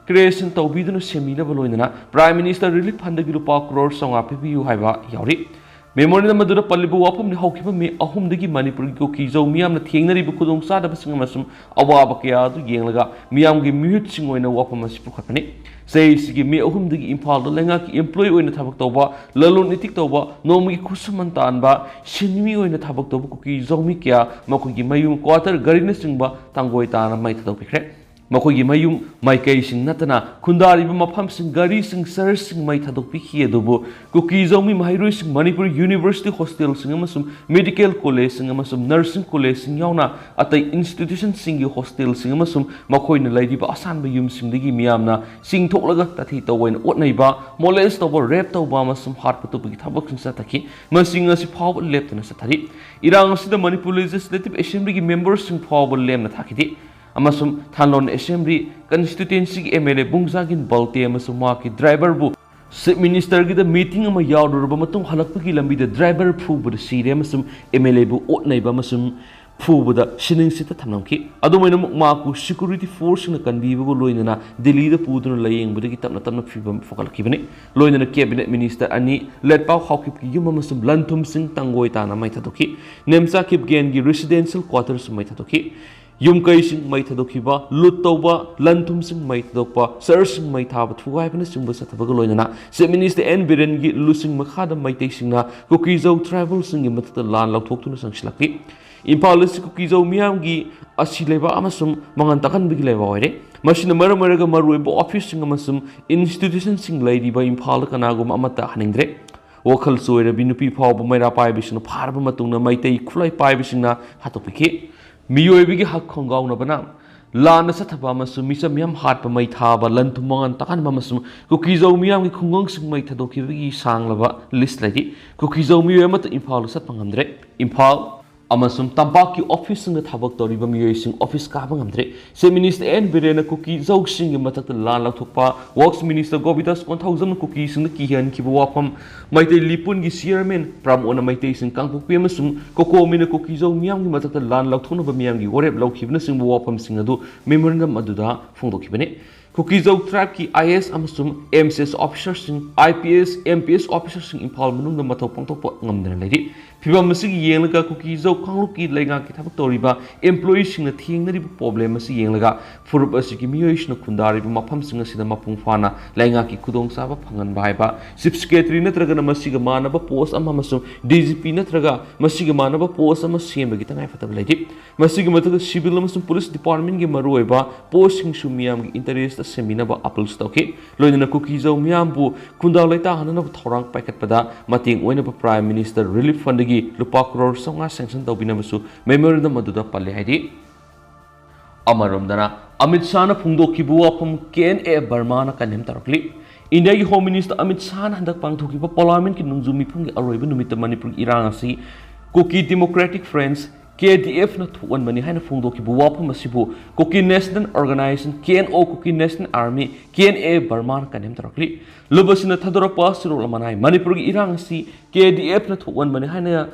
ꯀ꯭ꯔꯤꯌꯦꯁꯟ ꯇꯧꯕꯤꯗꯨꯅ ꯁꯦꯝꯕꯤꯅꯕ ꯂꯣꯏꯅꯅ ꯄ꯭ꯔꯥꯏꯝ ꯃꯤꯅꯤꯁꯇꯔ ꯔꯤꯂꯤꯐ ꯐꯟꯗꯒꯤ ꯂꯨꯄꯥ ꯀ꯭ꯔꯣꯔ ꯆꯥꯝꯃꯉꯥ ꯄꯤꯕꯤꯌꯨ ꯍꯥꯏꯕ ꯌꯥꯎꯔꯤ꯫ Memorandum ꯑꯗꯨꯗ ꯄꯜꯂꯤꯕ ꯋꯥꯐꯝꯗꯤ ꯍꯧꯈꯤꯕ ꯃꯦ ꯑꯍꯨꯝꯗꯒꯤ ꯃꯅꯤꯄꯨꯔꯒꯤ ꯀꯨꯀꯤꯖꯧ ꯃꯤꯌꯥꯝꯅ ꯊꯦꯡꯅꯔꯤꯕ ꯈꯨꯗꯣꯡꯆꯥꯗꯕꯁꯤꯡ ꯑꯃꯁꯨꯡ ꯑꯋꯥꯕ ꯀꯌꯥ ꯑꯗꯨ ꯌꯦꯡꯂꯒ ꯃꯤꯌꯥꯝꯒꯤ ꯃꯤꯍꯨꯠꯁꯤꯡ ꯑꯣꯏꯅ ꯋꯥꯐꯝ ꯑꯁꯤ ꯄꯨꯈꯠꯄꯅꯤ꯫ ꯆꯍꯤꯁꯤꯒꯤ ꯃꯦ ꯑꯍꯨꯝꯗꯒꯤ ꯏꯝꯐꯥꯜꯗ ꯂꯩꯉꯥꯛꯀꯤ employee ꯑꯣꯏꯅ ꯊꯕꯛ ꯇꯧꯕ, ꯂꯂꯣꯟ ꯏꯇꯤꯛ ꯇꯧꯕ, ꯅꯣꯡꯃꯒꯤ ꯈꯨꯠꯁꯨꯃꯟ ꯇꯥꯟꯕ, ꯁꯤꯟꯃꯤ ꯑꯣꯏꯅ ꯊꯕꯛ ꯇꯧꯕ ꯀꯨꯀꯤꯖꯧ ꯃꯤ ꯀꯌꯥ ꯃꯈꯣꯏꯒꯤ ꯃꯌꯨꯝ, quarter, ꯒꯥꯔꯤꯅꯆꯤꯡꯕ ꯇꯥꯡꯒꯣꯏ ꯇꯥꯅ ꯃꯩ ꯊꯥꯗꯣꯛꯄꯤꯈ꯭ꯔꯦ꯫ ꯃꯈꯣꯏꯒꯤ ꯃꯌꯨꯝ ꯃꯥꯏꯀꯩꯁꯤꯡ ꯅꯠꯇꯅ ꯈꯨꯟꯗꯥꯔꯤꯕ ꯃꯐꯝꯁꯤꯡ, ꯒꯥꯔꯤꯁꯤꯡ, churchꯁꯤꯡ ꯃꯩ ꯊꯥꯗꯣꯛꯄꯤꯈꯤ꯫ ꯑꯗꯨꯕꯨ ꯀꯨꯀꯤꯖꯧ ꯃꯤ ꯃꯍꯩꯔꯣꯏꯁꯤꯡ, ꯃꯅꯤꯄꯨꯔ university hostelꯁꯤꯡ ꯑꯃꯁꯨꯡ medical collegeꯁꯤꯡ ꯑꯃꯁꯨꯡ nursing collegeꯁꯤꯡ ꯌꯥꯎꯅ ꯑꯇꯩ institutionꯁꯤꯡꯒꯤ hostelꯁꯤꯡ ꯑꯃꯁꯨꯡ ꯃꯈꯣꯏꯅ ꯂꯩꯔꯤꯕ ꯑꯁꯥꯟꯕ ꯌꯨꯝꯁꯤꯡꯗꯒꯤ ꯃꯤꯌꯥꯝꯅ ꯆꯤꯡꯊꯣꯛꯂꯒ ꯇꯥꯊꯤ ꯇꯧꯑꯣꯏꯅ ꯑꯣꯠꯅꯩꯕ, molest ꯇꯧꯕ, rape ꯇꯧꯕ ꯑꯃꯁꯨꯡ ꯍꯥꯠꯄ ꯇꯨꯞꯄꯒꯤ ꯊꯕꯛꯁꯤꯡ ꯆꯠꯊꯈꯤ꯫ ꯃꯁꯤꯡ ꯑꯁꯤ ꯐꯥꯎꯕ ꯂꯦꯞꯇꯅ ꯆꯠꯊꯔꯤ꯫ ꯏꯔꯥꯡ ꯑꯁꯤꯗ ꯃꯅꯤꯄꯨꯔ Legislative Assemblyꯒꯤ memberꯁꯤꯡ ꯐꯥꯎꯕ ꯂꯦꯝꯅ ꯊꯥꯈꯤꯗꯦ꯫ ꯑꯃꯁꯨꯡ ꯊꯥꯟꯂꯣꯟ Assembly constituencyꯒꯤ MLA ꯕꯨꯡꯖꯥꯒꯤꯟ ꯕꯜꯇꯦ ꯑꯃꯁꯨꯡ ꯃꯍꯥꯛꯀꯤ driverꯕꯨ Chief Ministerꯒꯤꯗ meeting ꯑꯃ ꯌꯥꯎꯔꯨꯔꯕ ꯃꯇꯨꯡ ꯍꯜꯂꯛꯄꯒꯤ ꯂꯝꯕꯤꯗ driver ꯐꯨꯕꯗ ꯁꯤꯔꯦ ꯑꯃꯁꯨꯡ MLAꯕꯨ ꯑꯣꯠꯅꯩꯕ ꯑꯃꯁꯨꯡ ꯐꯨꯕꯗ ꯁꯤꯅꯤꯡꯁꯤꯠꯇ ꯊꯝꯂꯝꯈꯤ꯫ ꯑꯗꯨꯝ ꯑꯣꯏꯅꯃꯛ, ꯃꯍꯥꯛꯄꯨ security forceꯁꯤꯡꯅ ꯀꯟꯕꯤꯕꯒ ꯂꯣꯏꯅꯅ ꯗꯤꯜꯂꯤꯗ ꯄꯨꯗꯨꯅ ꯂꯥꯌꯦꯡꯕꯗꯒꯤ ꯇꯞꯅ ꯇꯞꯅ ꯐꯤꯕꯝ ꯐꯒꯠꯂꯛꯈꯤꯕꯅꯤ꯫ ꯂꯣꯏꯅꯅ cabinet minister ꯑꯅꯤ, ꯂꯦꯠꯄꯥꯎ ꯍꯥꯎꯀꯤꯞꯀꯤ ꯌꯨꯝ ꯑꯃꯁꯨꯡ ꯂꯟ ꯊꯨꯝꯁꯤꯡ ꯇꯥꯡꯒꯣꯏ ꯇꯥꯅ ꯃꯩ ꯊꯥꯗꯣꯛꯈꯤ꯫ ꯅꯦꯝꯆꯥ ꯀꯤꯞꯒꯦꯟꯒꯤ residential quarterꯁꯨ ꯃꯩ ꯊꯥꯗꯣꯛꯈꯤ꯫ ꯌꯨꯝ ꯀꯩꯁꯤꯡ ꯃꯩ ꯊꯥꯗꯣꯛꯈꯤꯕ, ꯂꯨꯠ ꯇꯧꯕ, ꯂꯟ ꯊꯨꯝꯁꯤꯡ ꯃꯩ ꯊꯥꯗꯣꯛꯄ, churchꯁꯤꯡ ꯃꯩ ꯊꯥꯕ, ꯊꯨꯒꯥꯏꯕꯅꯆꯤꯡꯕ ꯆꯠꯊꯕꯒ ꯂꯣꯏꯅꯅ Chief Minister ꯑꯦꯟ ꯕꯤꯔꯦꯟꯒꯤ ꯂꯨꯆꯤꯡ ꯃꯈꯥꯗ ꯃꯩꯇꯩꯁꯤꯡꯅ ꯀꯨꯀꯤꯖꯧ tribalꯁꯤꯡꯒꯤ ꯃꯊꯛꯇ ꯂꯥꯟ ꯂꯧꯊꯣꯛꯇꯨꯅ ꯆꯪꯁꯤꯜꯂꯛꯂꯤ꯫ ꯏꯝꯐꯥꯜ ꯑꯁꯤ ꯀꯨꯀꯤꯖꯧ ꯃꯤꯌꯥꯝꯒꯤ ꯑꯁꯤ ꯂꯩꯕꯥꯛ ꯑꯃꯁꯨꯡ ꯃꯉꯥꯟ ꯇꯥꯛꯍꯟꯕꯒꯤ ꯂꯩꯕꯥꯛ ꯑꯣꯏꯔꯦ꯫ ꯃꯁꯤꯅ ꯃꯔꯝ ꯑꯣꯏꯔꯒ ꯃꯔꯨꯑꯣꯏꯕ officeꯁꯤꯡ ꯑꯃꯁꯨꯡ institutionꯁꯤꯡ ꯂꯩꯔꯤꯕ ꯏꯝꯐꯥꯜꯗ ꯀꯅꯥꯒꯨꯝꯕ ꯑꯃꯠꯇ ꯍꯟꯅꯤꯡꯗ꯭ꯔꯦ꯫ ꯋꯥꯈꯜ ꯆꯣꯏꯔꯕꯤ ꯅꯨꯄꯤ ꯐꯥꯎꯕ ꯃꯩꯔꯥ ꯄꯥꯏꯕꯁꯤꯡꯅ ꯐꯥꯔꯕ ꯃꯇꯨꯡꯗ ꯃꯩꯇꯩ ꯈꯨꯠꯂꯥꯏ ꯄꯥꯏꯕꯁꯤꯡꯅ ꯍꯥꯠꯇꯣꯛꯄꯤꯈꯤ꯫ ꯃꯤꯑꯣꯏꯕꯒꯤ ꯍꯛ ꯈꯣꯡꯒꯥꯎꯅꯕꯅ ꯂꯥꯟꯅ ꯆꯠꯊꯕ ꯑꯃꯁꯨꯡ ꯃꯤꯆꯝ ꯃꯤꯌꯥꯝ ꯍꯥꯠꯄ, ꯃꯩ ꯊꯥꯕ, ꯂꯟ ꯊꯨꯝ ꯃꯉꯥꯟ ꯇꯥꯛꯍꯟꯕ ꯑꯃꯁꯨꯡ ꯀꯨꯀꯤꯖꯧ ꯃꯤꯌꯥꯝꯒꯤ ꯈꯨꯡꯒꯪꯁꯤꯡ ꯃꯩ ꯊꯥꯗꯣꯛꯈꯤꯕꯒꯤ ꯁꯥꯡꯂꯕ list ꯂꯩꯔꯤ꯫ ꯀꯨꯀꯤꯖꯧ ꯃꯤꯑꯣꯏ ꯑꯃꯠꯇ ꯏꯝꯐꯥꯜꯗ ꯆꯠꯄ ꯉꯝꯗ꯭ꯔꯦ꯫ ꯏꯝꯐꯥꯜ ꯑꯃꯁꯨꯡ ꯇꯝꯄꯥꯛꯀꯤ officeꯁꯤꯡꯗ ꯊꯕꯛ ꯇꯧꯔꯤꯕ ꯃꯤꯑꯣꯏꯁꯤꯡ office ꯀꯥꯕ ꯉꯝꯗ꯭ꯔꯦ꯫ Chief Minister ꯑꯦꯟ ꯕꯤꯔꯦꯟꯅ ꯀꯨꯀꯤꯖꯧꯁꯤꯡꯒꯤ ꯃꯊꯛꯇ ꯂꯥꯟ ꯂꯧꯊꯣꯛꯄ, Works Minister ꯒꯣꯕꯤꯟꯗꯥꯁ ꯀꯣꯟꯊꯧꯖꯝꯅ ꯀꯨꯀꯤꯁꯤꯡꯗ ꯀꯤꯍꯟꯈꯤꯕ ꯋꯥꯐꯝ, ꯃꯩꯇꯩ ꯂꯤꯄꯨꯟꯒꯤ chairman ꯄ꯭ꯔꯥꯃꯣꯟꯅ ꯃꯩꯇꯩꯁꯤꯡ ꯀꯥꯡꯄꯣꯛꯄꯤ ꯑꯃꯁꯨꯡ ꯀꯣꯀꯣꯃꯤꯅ ꯀꯨꯀꯤꯖꯧ ꯃꯤꯌꯥꯝꯒꯤ ꯃꯊꯛꯇ ꯂꯥꯟ ꯂꯧꯊꯣꯛꯅꯕ ꯃꯤꯌꯥꯝꯒꯤ ꯋꯥꯔꯦꯞ ꯂꯧꯈꯤꯕꯅꯆꯤꯡꯕ ꯋꯥꯐꯝꯁꯤꯡ ꯑꯗꯨ memorandum ꯑꯗꯨꯗ ꯐꯣꯡꯗꯣꯛꯈꯤꯕꯅꯤ꯫ ꯀꯨꯀꯤꯖꯧ tribeꯀꯤ IAS ꯑꯃꯁꯨꯡ MCS officerꯁꯤꯡ, IPS, MPS officerꯁꯤꯡ ꯏꯝꯐꯥꯜ ꯃꯅꯨꯡꯗ ꯃꯊꯧ ꯄꯥꯡꯊꯣꯛꯄ ꯉꯝꯗꯅ ꯂꯩꯔꯤ꯫ ꯐꯤꯚꯝ ꯑꯁꯤꯒꯤ ꯌꯦꯡꯂꯒ ꯀꯨꯀꯤꯖꯧ ꯀꯥꯡꯂꯨꯞꯀꯤ ꯂꯩꯉꯥꯛꯀꯤ ꯊꯕꯛ ꯇꯧꯔꯤꯕ employeeꯁꯤꯡꯅ ꯊꯦꯡꯅꯔꯤꯕ problem ꯑꯁꯤ ꯌꯦꯡꯂꯒ ꯐꯨꯔꯨꯞ ꯑꯁꯤꯒꯤ ꯃꯤꯑꯣꯏꯁꯤꯡꯅ ꯈꯨꯟꯗꯥꯔꯤꯕ ꯃꯐꯝꯁꯤꯡ ꯑꯁꯤꯗ ꯃꯄꯨꯡ ꯐꯥꯅ ꯂꯩꯉꯥꯛꯀꯤ ꯈꯨꯗꯣꯡꯆꯥꯕ ꯐꯪꯍꯟꯕ ꯍꯥꯏꯕ Chief Secretary ꯅꯠꯇ꯭ꯔꯒꯅ ꯃꯁꯤꯒ ꯃꯥꯟꯅꯕ post ꯑꯃ ꯑꯃꯁꯨꯡ DGP ꯅꯠꯇ꯭ꯔꯒ ꯃꯁꯤꯒ ꯃꯥꯟꯅꯕ post ꯑꯃ ꯁꯦꯝꯕꯒꯤ ꯇꯉꯥꯏꯐꯗꯕ ꯂꯩꯔꯤ꯫ ꯃꯁꯤꯒꯤ ꯃꯊꯛꯇ civil ꯑꯃꯁꯨꯡ police departmentꯀꯤ ꯃꯔꯨꯑꯣꯏꯕ postꯁꯤꯡꯁꯨ ꯃꯤꯌꯥꯝꯒꯤ interestꯇ ꯁꯦꯝꯕꯤꯅꯕ appealꯁꯨ ꯇꯧꯈꯤ꯫ ꯂꯣꯏꯅꯅ ꯀꯨꯀꯤꯖꯧ ꯃꯤꯌꯥꯝꯕꯨ ꯈꯨꯟꯗꯥ ꯂꯩꯇꯥꯍꯟꯅꯅꯕ ꯊꯧꯔꯥꯡ ꯄꯥꯏꯈꯠꯄꯗ ꯃꯇꯦꯡ ꯑꯣꯏꯅꯕ Prime Minister Relief Fundꯗꯒꯤ ꯂꯨꯄꯥ ꯀ꯭ꯔꯣꯔ ꯆꯥꯝꯃꯉꯥ sanction ꯇꯧꯕꯤꯅꯕꯁꯨ memorandum ꯑꯗꯨꯗ ꯄꯜꯂꯦ ꯍꯥꯏꯔꯤ꯫ ꯑꯃꯔꯣꯝꯗꯅ ꯑꯃꯤꯠ ꯁꯥꯍꯅ ꯐꯣꯡꯗꯣꯛꯈꯤꯕ ꯋꯥꯐꯝ KNA ꯕꯔꯃꯥꯅ condemn ꯇꯧꯔꯛꯂꯤ꯫ ꯏꯟꯗꯤꯌꯥꯒꯤ Home Minister ꯑꯃꯤꯠ ꯁꯥꯍꯅ ꯍꯟꯗꯛ ꯄꯥꯡꯊꯣꯛꯈꯤꯕ Parliamentꯀꯤ ꯅꯣꯡꯖꯨ ꯃꯤꯐꯝꯒꯤ ꯑꯔꯣꯏꯕ ꯅꯨꯃꯤꯠꯇ ꯃꯅꯤꯄꯨꯔꯒꯤ ꯏꯔꯥꯡ ꯑꯁꯤ Kuki Democratic Front, KDFꯅ ꯊꯣꯛꯍꯟꯕꯅꯤ ꯍꯥꯏꯅ ꯐꯣꯡꯗꯣꯛꯈꯤꯕ ꯋꯥꯐꯝ ꯑꯁꯤꯕꯨ Kuki National Organisation, KNO, Kuki National Army, KNA ꯕꯔꯃꯥꯅ condemn ꯇꯧꯔꯛꯂꯤ꯫ ꯂꯨꯞ ꯑꯁꯤꯅ ꯊꯥꯗꯣꯔꯛꯄ ꯁꯤꯔꯣꯛ ꯂꯃꯅꯥꯏ ꯃꯅꯤꯄꯨꯔꯒꯤ ꯏꯔꯥꯡ ꯑꯁꯤ KDFꯅ ꯊꯣꯛꯍꯟꯕꯅꯤ ꯍꯥꯏꯅ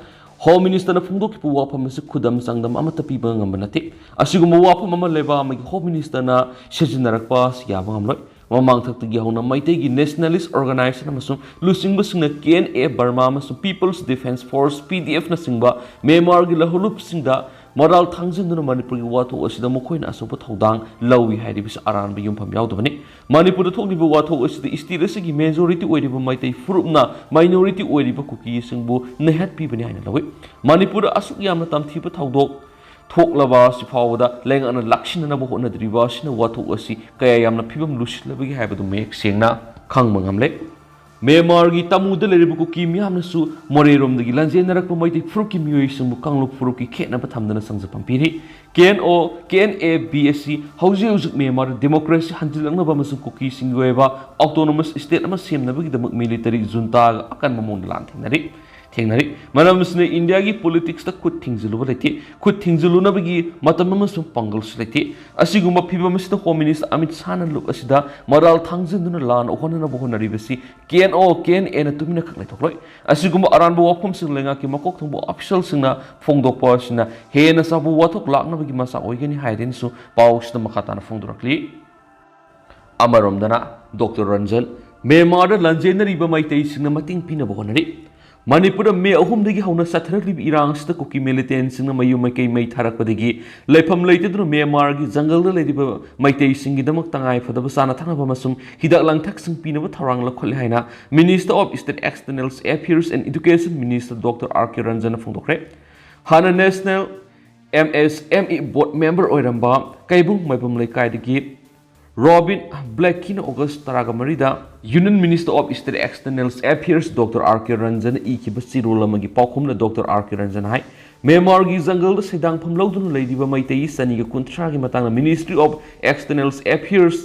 Home Ministerꯅ ꯐꯣꯡꯗꯣꯛꯈꯤꯕ ꯋꯥꯐꯝ ꯑꯁꯤ ꯈꯨꯗꯝ ꯆꯥꯡꯗꯝ ꯑꯃꯠꯇ ꯄꯤꯕ ꯉꯝꯕ ꯅꯠꯇꯦ꯫ ꯑꯁꯤꯒꯨꯝꯕ ꯋꯥꯐꯝ ꯑꯃ ꯂꯩꯕꯥꯛ ꯑꯃꯒꯤ Home Ministerꯅ ꯁꯤꯖꯤꯟꯅꯔꯛꯄ ꯑꯁꯤ ꯌꯥꯕ ꯉꯝꯂꯣꯏ꯫ ꯃꯃꯥꯡꯊꯛꯇꯒꯤ ꯍꯧꯅ ꯃꯩꯇꯩꯒꯤ nationalist organisation ꯑꯃꯁꯨꯡ ꯂꯨꯆꯤꯡꯕꯁꯤꯡꯅ KNA ꯕꯔꯃꯥ ꯑꯃꯁꯨꯡ People's Defence Force, PDFꯅꯆꯤꯡꯕ ꯃ꯭ꯌꯥꯟꯃꯥꯔꯒꯤ ꯂꯧꯍꯧꯂꯨꯞꯁꯤꯡꯗ ꯃꯔꯥꯜ ꯊꯥꯡꯖꯤꯟꯗꯨꯅ ꯃꯅꯤꯄꯨꯔꯒꯤ ꯋꯥꯊꯣꯛ ꯑꯁꯤꯗ ꯃꯈꯣꯏꯅ ꯑꯆꯧꯕ ꯊꯧꯗꯥꯡ ꯂꯧꯏ ꯍꯥꯏꯔꯤꯕꯁꯤ ꯑꯔꯥꯟꯕ ꯌꯨꯝꯐꯝ ꯌꯥꯎꯗꯕꯅꯤ꯫ ꯃꯅꯤꯄꯨꯔꯗ ꯊꯣꯛꯂꯤꯕ ꯋꯥꯊꯣꯛ ꯑꯁꯤꯗ state ꯑꯁꯤꯒꯤ majority ꯑꯣꯏꯔꯤꯕ ꯃꯩꯇꯩ ꯐꯨꯔꯨꯞꯅ minority ꯑꯣꯏꯔꯤꯕ ꯀꯨꯀꯤꯁꯤꯡꯕꯨ ꯅꯩꯍꯠꯄꯤꯕꯅꯤ ꯍꯥꯏꯅ ꯂꯧꯏ꯫ ꯃꯅꯤꯄꯨꯔꯗ ꯑꯁꯨꯛ ꯌꯥꯝꯅ ꯇꯝꯊꯤꯕ ꯊꯧꯗꯣꯛ ꯊꯣꯛꯂꯕ ꯑꯁꯤ ꯐꯥꯎꯕꯗ ꯂꯩꯉꯥꯛꯅ ꯂꯥꯛꯁꯤꯟꯅꯅꯕ ꯍꯣꯠꯅꯗ꯭ꯔꯤꯕ ꯑꯁꯤꯅ ꯋꯥꯊꯣꯛ ꯑꯁꯤ ꯀꯌꯥ ꯌꯥꯝꯅ ꯐꯤꯕꯝ ꯂꯨꯁꯤꯜꯂꯕꯒꯦ ꯍꯥꯏꯕꯗꯨ ꯃꯌꯦꯛ ꯁꯦꯡꯅ ꯈꯪꯕ ꯉꯝꯂꯦ꯫ ꯃ꯭ꯌꯥꯟꯃꯥꯔꯒꯤ ꯇꯃꯨꯗ ꯂꯩꯔꯤꯕ ꯀꯨꯀꯤ ꯃꯤꯌꯥꯝꯅꯁꯨ ꯃꯣꯔꯦꯔꯣꯝꯗꯒꯤ ꯂꯥꯟꯖꯦꯟꯅꯔꯛꯄ ꯃꯩꯇꯩ ꯐꯨꯔꯨꯞꯀꯤ ꯃꯤꯑꯣꯏꯁꯤꯡꯕꯨ ꯀꯥꯡꯂꯨꯞ ꯐꯨꯔꯨꯞꯀꯤ ꯈꯦꯠꯅꯕ ꯊꯝꯗꯅ ꯁꯪꯖꯐꯝ ꯄꯤꯔꯤ꯫ KNO, KNA-B ꯑꯁꯤ ꯍꯧꯖꯤꯛ ꯍꯧꯖꯤꯛ ꯃ꯭ꯌꯥꯟꯃꯥꯔꯗ democracy ꯍꯟꯖꯤꯜꯂꯛꯅꯕ ꯑꯃꯁꯨꯡ ꯀꯨꯀꯤꯁꯤꯡꯒꯤ ꯑꯣꯏꯕ autonomous state ꯑꯃ ꯁꯦꯝꯅꯕꯒꯤꯗꯃꯛ military juntaꯒ ꯑꯀꯟꯕ ꯃꯑꯣꯡꯗ ꯂꯥꯟ ꯊꯦꯡꯅꯔꯤ꯫ ꯊꯦꯡꯅꯔꯤ꯫ ꯃꯔꯝ ꯑꯁꯤꯅ ꯏꯟꯗꯤꯌꯥꯒꯤ politicsꯇ ꯈꯨꯠ ꯊꯤꯡꯖꯤꯜꯂꯨꯕ ꯂꯩꯇꯦ꯫ ꯈꯨꯠ ꯊꯤꯡꯖꯤꯜꯂꯨꯅꯕꯒꯤ ꯃꯇꯝ ꯑꯃꯁꯨꯡ ꯄꯥꯡꯒꯜꯁꯨ ꯂꯩꯇꯦ꯫ ꯑꯁꯤꯒꯨꯝꯕ ꯐꯤꯕꯝ ꯑꯁꯤꯗ Home Minister ꯑꯃꯤꯠ ꯁꯥꯍꯅ ꯂꯨꯞ ꯑꯁꯤꯗ ꯃꯔꯥꯜ ꯊꯥꯡꯖꯤꯟꯗꯨꯅ ꯂꯥꯟ ꯑꯣꯛꯍꯟꯅꯅꯕ ꯍꯣꯠꯅꯔꯤꯕꯁꯤ KNO, KNAꯅ ꯇꯨꯃꯤꯟꯅ ꯈꯛ ꯂꯩꯊꯣꯛꯂꯣꯏ꯫ ꯑꯁꯤꯒꯨꯝꯕ ꯑꯔꯥꯟꯕ ꯋꯥꯐꯝꯁꯤꯡ ꯂꯩꯉꯥꯛꯀꯤ ꯃꯀꯣꯛ ꯊꯣꯡꯕ officialꯁꯤꯡꯅ ꯐꯣꯡꯗꯣꯛꯄ ꯑꯁꯤꯅ ꯍꯦꯟꯅ ꯆꯥꯎꯕ ꯋꯥꯊꯣꯛ ꯂꯥꯛꯅꯕꯒꯤ ꯃꯆꯥꯛ ꯑꯣꯏꯒꯅꯤ ꯍꯥꯏꯗꯨꯅꯁꯨ ꯄꯥꯎꯁꯤꯗ ꯃꯈꯥ ꯇꯥꯅ ꯐꯣꯡꯗꯣꯔꯛꯂꯤ꯫ ꯑꯃꯔꯣꯝꯗꯅ ꯗꯣꯛꯇꯔ ꯔꯟꯖꯟ ꯃ꯭ꯌꯥꯟꯃꯥꯔꯗ ꯂꯥꯟꯖꯦꯟꯅꯔꯤꯕ ꯃꯩꯇꯩꯁꯤꯡꯅ ꯃꯇꯦꯡ ꯄꯤꯅꯕ ꯍꯣꯠꯅꯔꯤ꯫ ꯃꯅꯤꯄꯨꯔꯗ ꯃꯦ ꯑꯍꯨꯝꯗꯒꯤ ꯍꯧꯅ ꯆꯠꯊꯔꯛꯂꯤꯕ ꯏꯔꯥꯡ ꯑꯁꯤꯗ ꯀꯨꯀꯤ ꯃꯤꯂꯤꯇꯦꯟꯁꯤꯡꯅ ꯃꯌꯨꯝ ꯃꯩꯀꯩ ꯃꯩ ꯊꯥꯔꯛꯄꯗꯒꯤ ꯂꯩꯐꯝ ꯂꯩꯇꯗꯨꯅ ꯃ꯭ꯌꯥꯟꯃꯥꯔꯒꯤ ꯖꯪꯒꯜꯗ ꯂꯩꯔꯤꯕ ꯃꯩꯇꯩꯁꯤꯡꯒꯤꯗꯃꯛ ꯇꯉꯥꯏ ꯐꯗꯕ ꯆꯥꯅ ꯊꯛꯅꯕ ꯑꯃꯁꯨꯡ ꯍꯤꯗꯥꯛ ꯂꯥꯡꯊꯛꯁꯤꯡ ꯄꯤꯅꯕ ꯊꯧꯔꯥꯡ ꯂꯧꯈꯠꯂꯦ ꯍꯥꯏꯅ Minister of State External Affairs and Education Minister Doctor R K ꯔꯟꯖꯟꯅ ꯐꯣꯡꯗꯣꯛꯈ꯭ꯔꯦ꯫ ꯍꯥꯟꯅ National M S M E Board member ꯑꯣꯏꯔꯝꯕ ꯀꯩꯕꯨꯡ ꯃꯥꯏꯕꯝ ꯂꯩꯀꯥꯏꯗꯒꯤ ꯔꯣꯕꯤꯟ ꯕ꯭ꯂꯦꯀꯤꯅ ꯑꯣꯒꯁ ꯇꯔꯥꯒ ꯃꯔꯤꯗ Union Minister of State External Affairs doctor R K ꯔꯟꯖꯟꯅ ꯏꯈꯤꯕ ꯆꯤꯔꯣꯜ ꯑꯃꯒꯤ ꯄꯥꯎꯈꯨꯝꯗ ꯗꯣꯛꯇꯔ ꯑꯥꯔ ꯀꯦ ꯔꯟꯖꯟ ꯍꯥꯏ, ꯃ꯭ꯌꯥꯟꯃꯥꯔꯒꯤ ꯖꯪꯒꯜꯗ ꯁꯩꯗꯥꯡꯐꯝ ꯂꯧꯗꯨꯅ ꯂꯩꯔꯤꯕ ꯃꯩꯇꯩ ꯆꯅꯤꯒ ꯀꯨꯟꯊ꯭ꯔꯥꯒꯤ ꯃꯇꯥꯡꯗ Ministry of External Affairs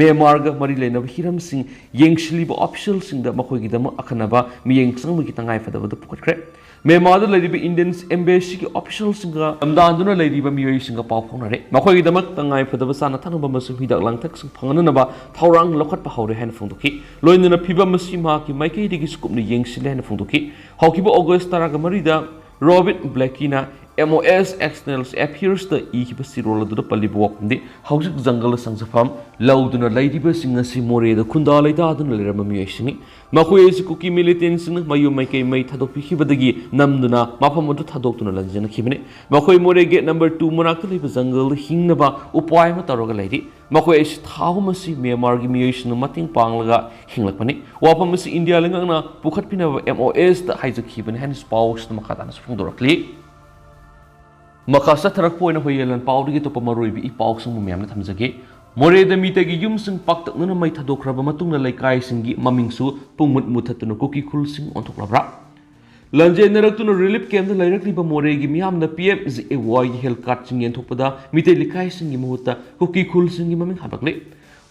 ꯃ꯭ꯌꯥꯟꯃꯥꯔꯒ ꯃꯔꯤ ꯂꯩꯅꯕ ꯍꯤꯔꯝꯁꯤꯡ ꯌꯦꯡꯁꯤꯜꯂꯤꯕ officialꯁꯤꯡꯗ ꯃꯈꯣꯏꯒꯤꯗꯃꯛ ꯑꯈꯟꯅꯕ ꯃꯤꯠꯌꯦꯡ ꯆꯪꯕꯒꯤ ꯇꯉꯥꯏꯐꯗꯕꯗꯨ ꯄꯨꯈꯠꯈ꯭ꯔꯦ꯫ ꯃ꯭ꯌꯥꯟꯃꯥꯔꯗ ꯂꯩꯔꯤꯕ Indian Embassyꯒꯤ officialꯁꯤꯡꯒ ꯂꯝꯗꯥꯟꯗꯨꯅ ꯂꯩꯔꯤꯕ ꯃꯤꯑꯣꯏꯁꯤꯡꯒ ꯄꯥꯎ ꯐꯥꯎꯅꯔꯦ꯫ ꯃꯈꯣꯏꯒꯤꯗꯃꯛ ꯇꯉꯥꯏ ꯐꯗꯕ ꯆꯥꯅ ꯊꯛꯅꯕ ꯑꯃꯁꯨꯡ ꯍꯤꯗꯥꯛ ꯂꯥꯡꯊꯛꯁꯤꯡ ꯐꯪꯍꯟꯅꯕ ꯊꯧꯔꯥꯡ ꯂꯧꯈꯠꯄ ꯍꯧꯔꯦ ꯍꯥꯏꯅ ꯐꯣꯡꯗꯣꯛꯈꯤ꯫ ꯂꯣꯏꯅꯅ ꯐꯤꯕꯝ ꯑꯁꯤ ꯃꯍꯥꯛꯀꯤ ꯃꯥꯏꯀꯩꯗꯒꯤꯁꯨ ꯀꯨꯞꯅ ꯌꯦꯡꯁꯤꯜꯂꯦ ꯍꯥꯏꯅ ꯐꯣꯡꯗꯣꯛꯈꯤ꯫ ꯍꯧꯈꯤꯕ ꯑꯣꯒꯁ ꯇꯔꯥꯒ ꯃꯔꯤꯗ ꯔꯣꯕꯤꯟ ꯕ꯭ꯂꯦꯀꯤꯅ M O S External Affairsꯇ ꯏꯈꯤꯕ ꯆꯤꯔꯣꯜ ꯑꯗꯨꯗ ꯄꯜꯂꯤꯕ ꯋꯥꯐꯝꯗꯤ ꯍꯧꯖꯤꯛ ꯖꯪꯒꯜꯗ ꯁꯪꯖꯐꯝ ꯂꯧꯗꯨꯅ ꯂꯩꯔꯤꯕꯁꯤꯡ ꯑꯁꯤ ꯃꯣꯔꯦꯗ ꯈꯨꯟꯗꯥ ꯂꯩꯇꯥꯗꯨꯅ ꯂꯩꯔꯝꯕ ꯃꯤꯑꯣꯏꯁꯤꯡꯅꯤ꯫ ꯃꯈꯣꯏ ꯑꯁꯤ ꯀꯨꯀꯤ ꯃꯤꯂꯤꯇꯦꯟꯁꯤꯡꯅ ꯃꯌꯨꯝ ꯃꯩꯀꯩ ꯃꯩ ꯊꯥꯗꯣꯛꯄꯤꯈꯤꯕꯗꯒꯤ ꯅꯝꯗꯨꯅ ꯃꯐꯝ ꯑꯗꯨ ꯊꯥꯗꯣꯛꯇꯨꯅ ꯂꯟꯖꯟꯈꯤꯕꯅꯤ꯫ ꯃꯈꯣꯏ ꯃꯣꯔꯦ ꯒꯦꯠ ꯅꯝꯕꯔ ꯇꯨ ꯃꯅꯥꯛꯇ ꯂꯩꯕ ꯖꯪꯒꯜꯗ ꯍꯤꯡꯅꯕ ꯎꯄꯥꯏ ꯑꯃ ꯇꯧꯔꯒ ꯂꯩꯔꯤ꯫ ꯃꯈꯣꯏ ꯑꯁꯤ ꯊꯥ ꯑꯍꯨꯝ ꯑꯁꯤ ꯃ꯭ꯌꯥꯟꯃꯥꯔꯒꯤ ꯃꯤꯑꯣꯏꯁꯤꯡꯅ ꯃꯇꯦꯡ ꯄꯥꯡꯂꯒ ꯍꯤꯡꯂꯛꯄꯅꯤ꯫ ꯋꯥꯐꯝ ꯑꯁꯤ ꯏꯟꯗꯤꯌꯥ ꯂꯩꯉꯥꯛꯅ ꯄꯨꯈꯠꯄꯤꯅꯕ M O Sꯇ ꯍꯥꯏꯖꯈꯤꯕꯅꯤ ꯍꯥꯏꯅꯁꯨ ꯄꯥꯎꯁꯤꯗ ꯃꯈꯥ ꯇꯥꯅꯁꯨ ꯐꯣꯡꯗꯣꯔꯛꯂꯤ꯫ ꯃꯈꯥ ꯆꯠꯊꯔꯛꯄ ꯑꯣꯏꯅ ꯍꯣꯌꯦꯜ ꯂꯥꯟ ꯄꯥꯎꯗꯒꯤ ꯑꯇꯣꯞꯄ ꯃꯔꯨꯑꯣꯏꯕ ꯏ ꯄꯥꯎꯁꯤꯡꯕꯨ ꯃꯌꯥꯝꯅ ꯊꯝꯖꯒꯦ꯫ ꯃꯣꯔꯦꯗ ꯃꯤꯇꯩꯒꯤ ꯌꯨꯝꯁꯤꯡ ꯄꯥꯛꯇꯛꯅꯅ ꯃꯩ ꯊꯥꯗꯣꯛꯈ꯭ꯔꯕ ꯃꯇꯨꯡꯗ ꯂꯩꯀꯥꯏꯁꯤꯡꯒꯤ ꯃꯃꯤꯡꯁꯨ ꯄꯨꯡꯃꯨꯠ ꯃꯨꯠꯊꯠꯇꯨꯅ ꯀꯨꯀꯤ ꯈꯨꯜꯁꯤꯡ ꯑꯣꯟꯊꯣꯛꯂꯕ꯭ꯔꯥ? ꯂꯥꯟꯖꯦꯟꯅꯔꯛꯇꯨꯅ relief campꯇ ꯂꯩꯔꯛꯂꯤꯕ ꯃꯣꯔꯦꯒꯤ ꯃꯤꯌꯥꯝꯅ P M G A Yꯒꯤ health cardꯁꯤꯡ ꯌꯦꯟꯊꯣꯛꯄꯗ Meitei ꯂꯩꯀꯥꯏꯁꯤꯡꯒꯤ ꯃꯍꯨꯠꯇ ꯀꯨꯀꯤ ꯈꯨꯜꯁꯤꯡꯒꯤ ꯃꯃꯤꯡ ꯍꯥꯞꯂꯛꯂꯤ꯫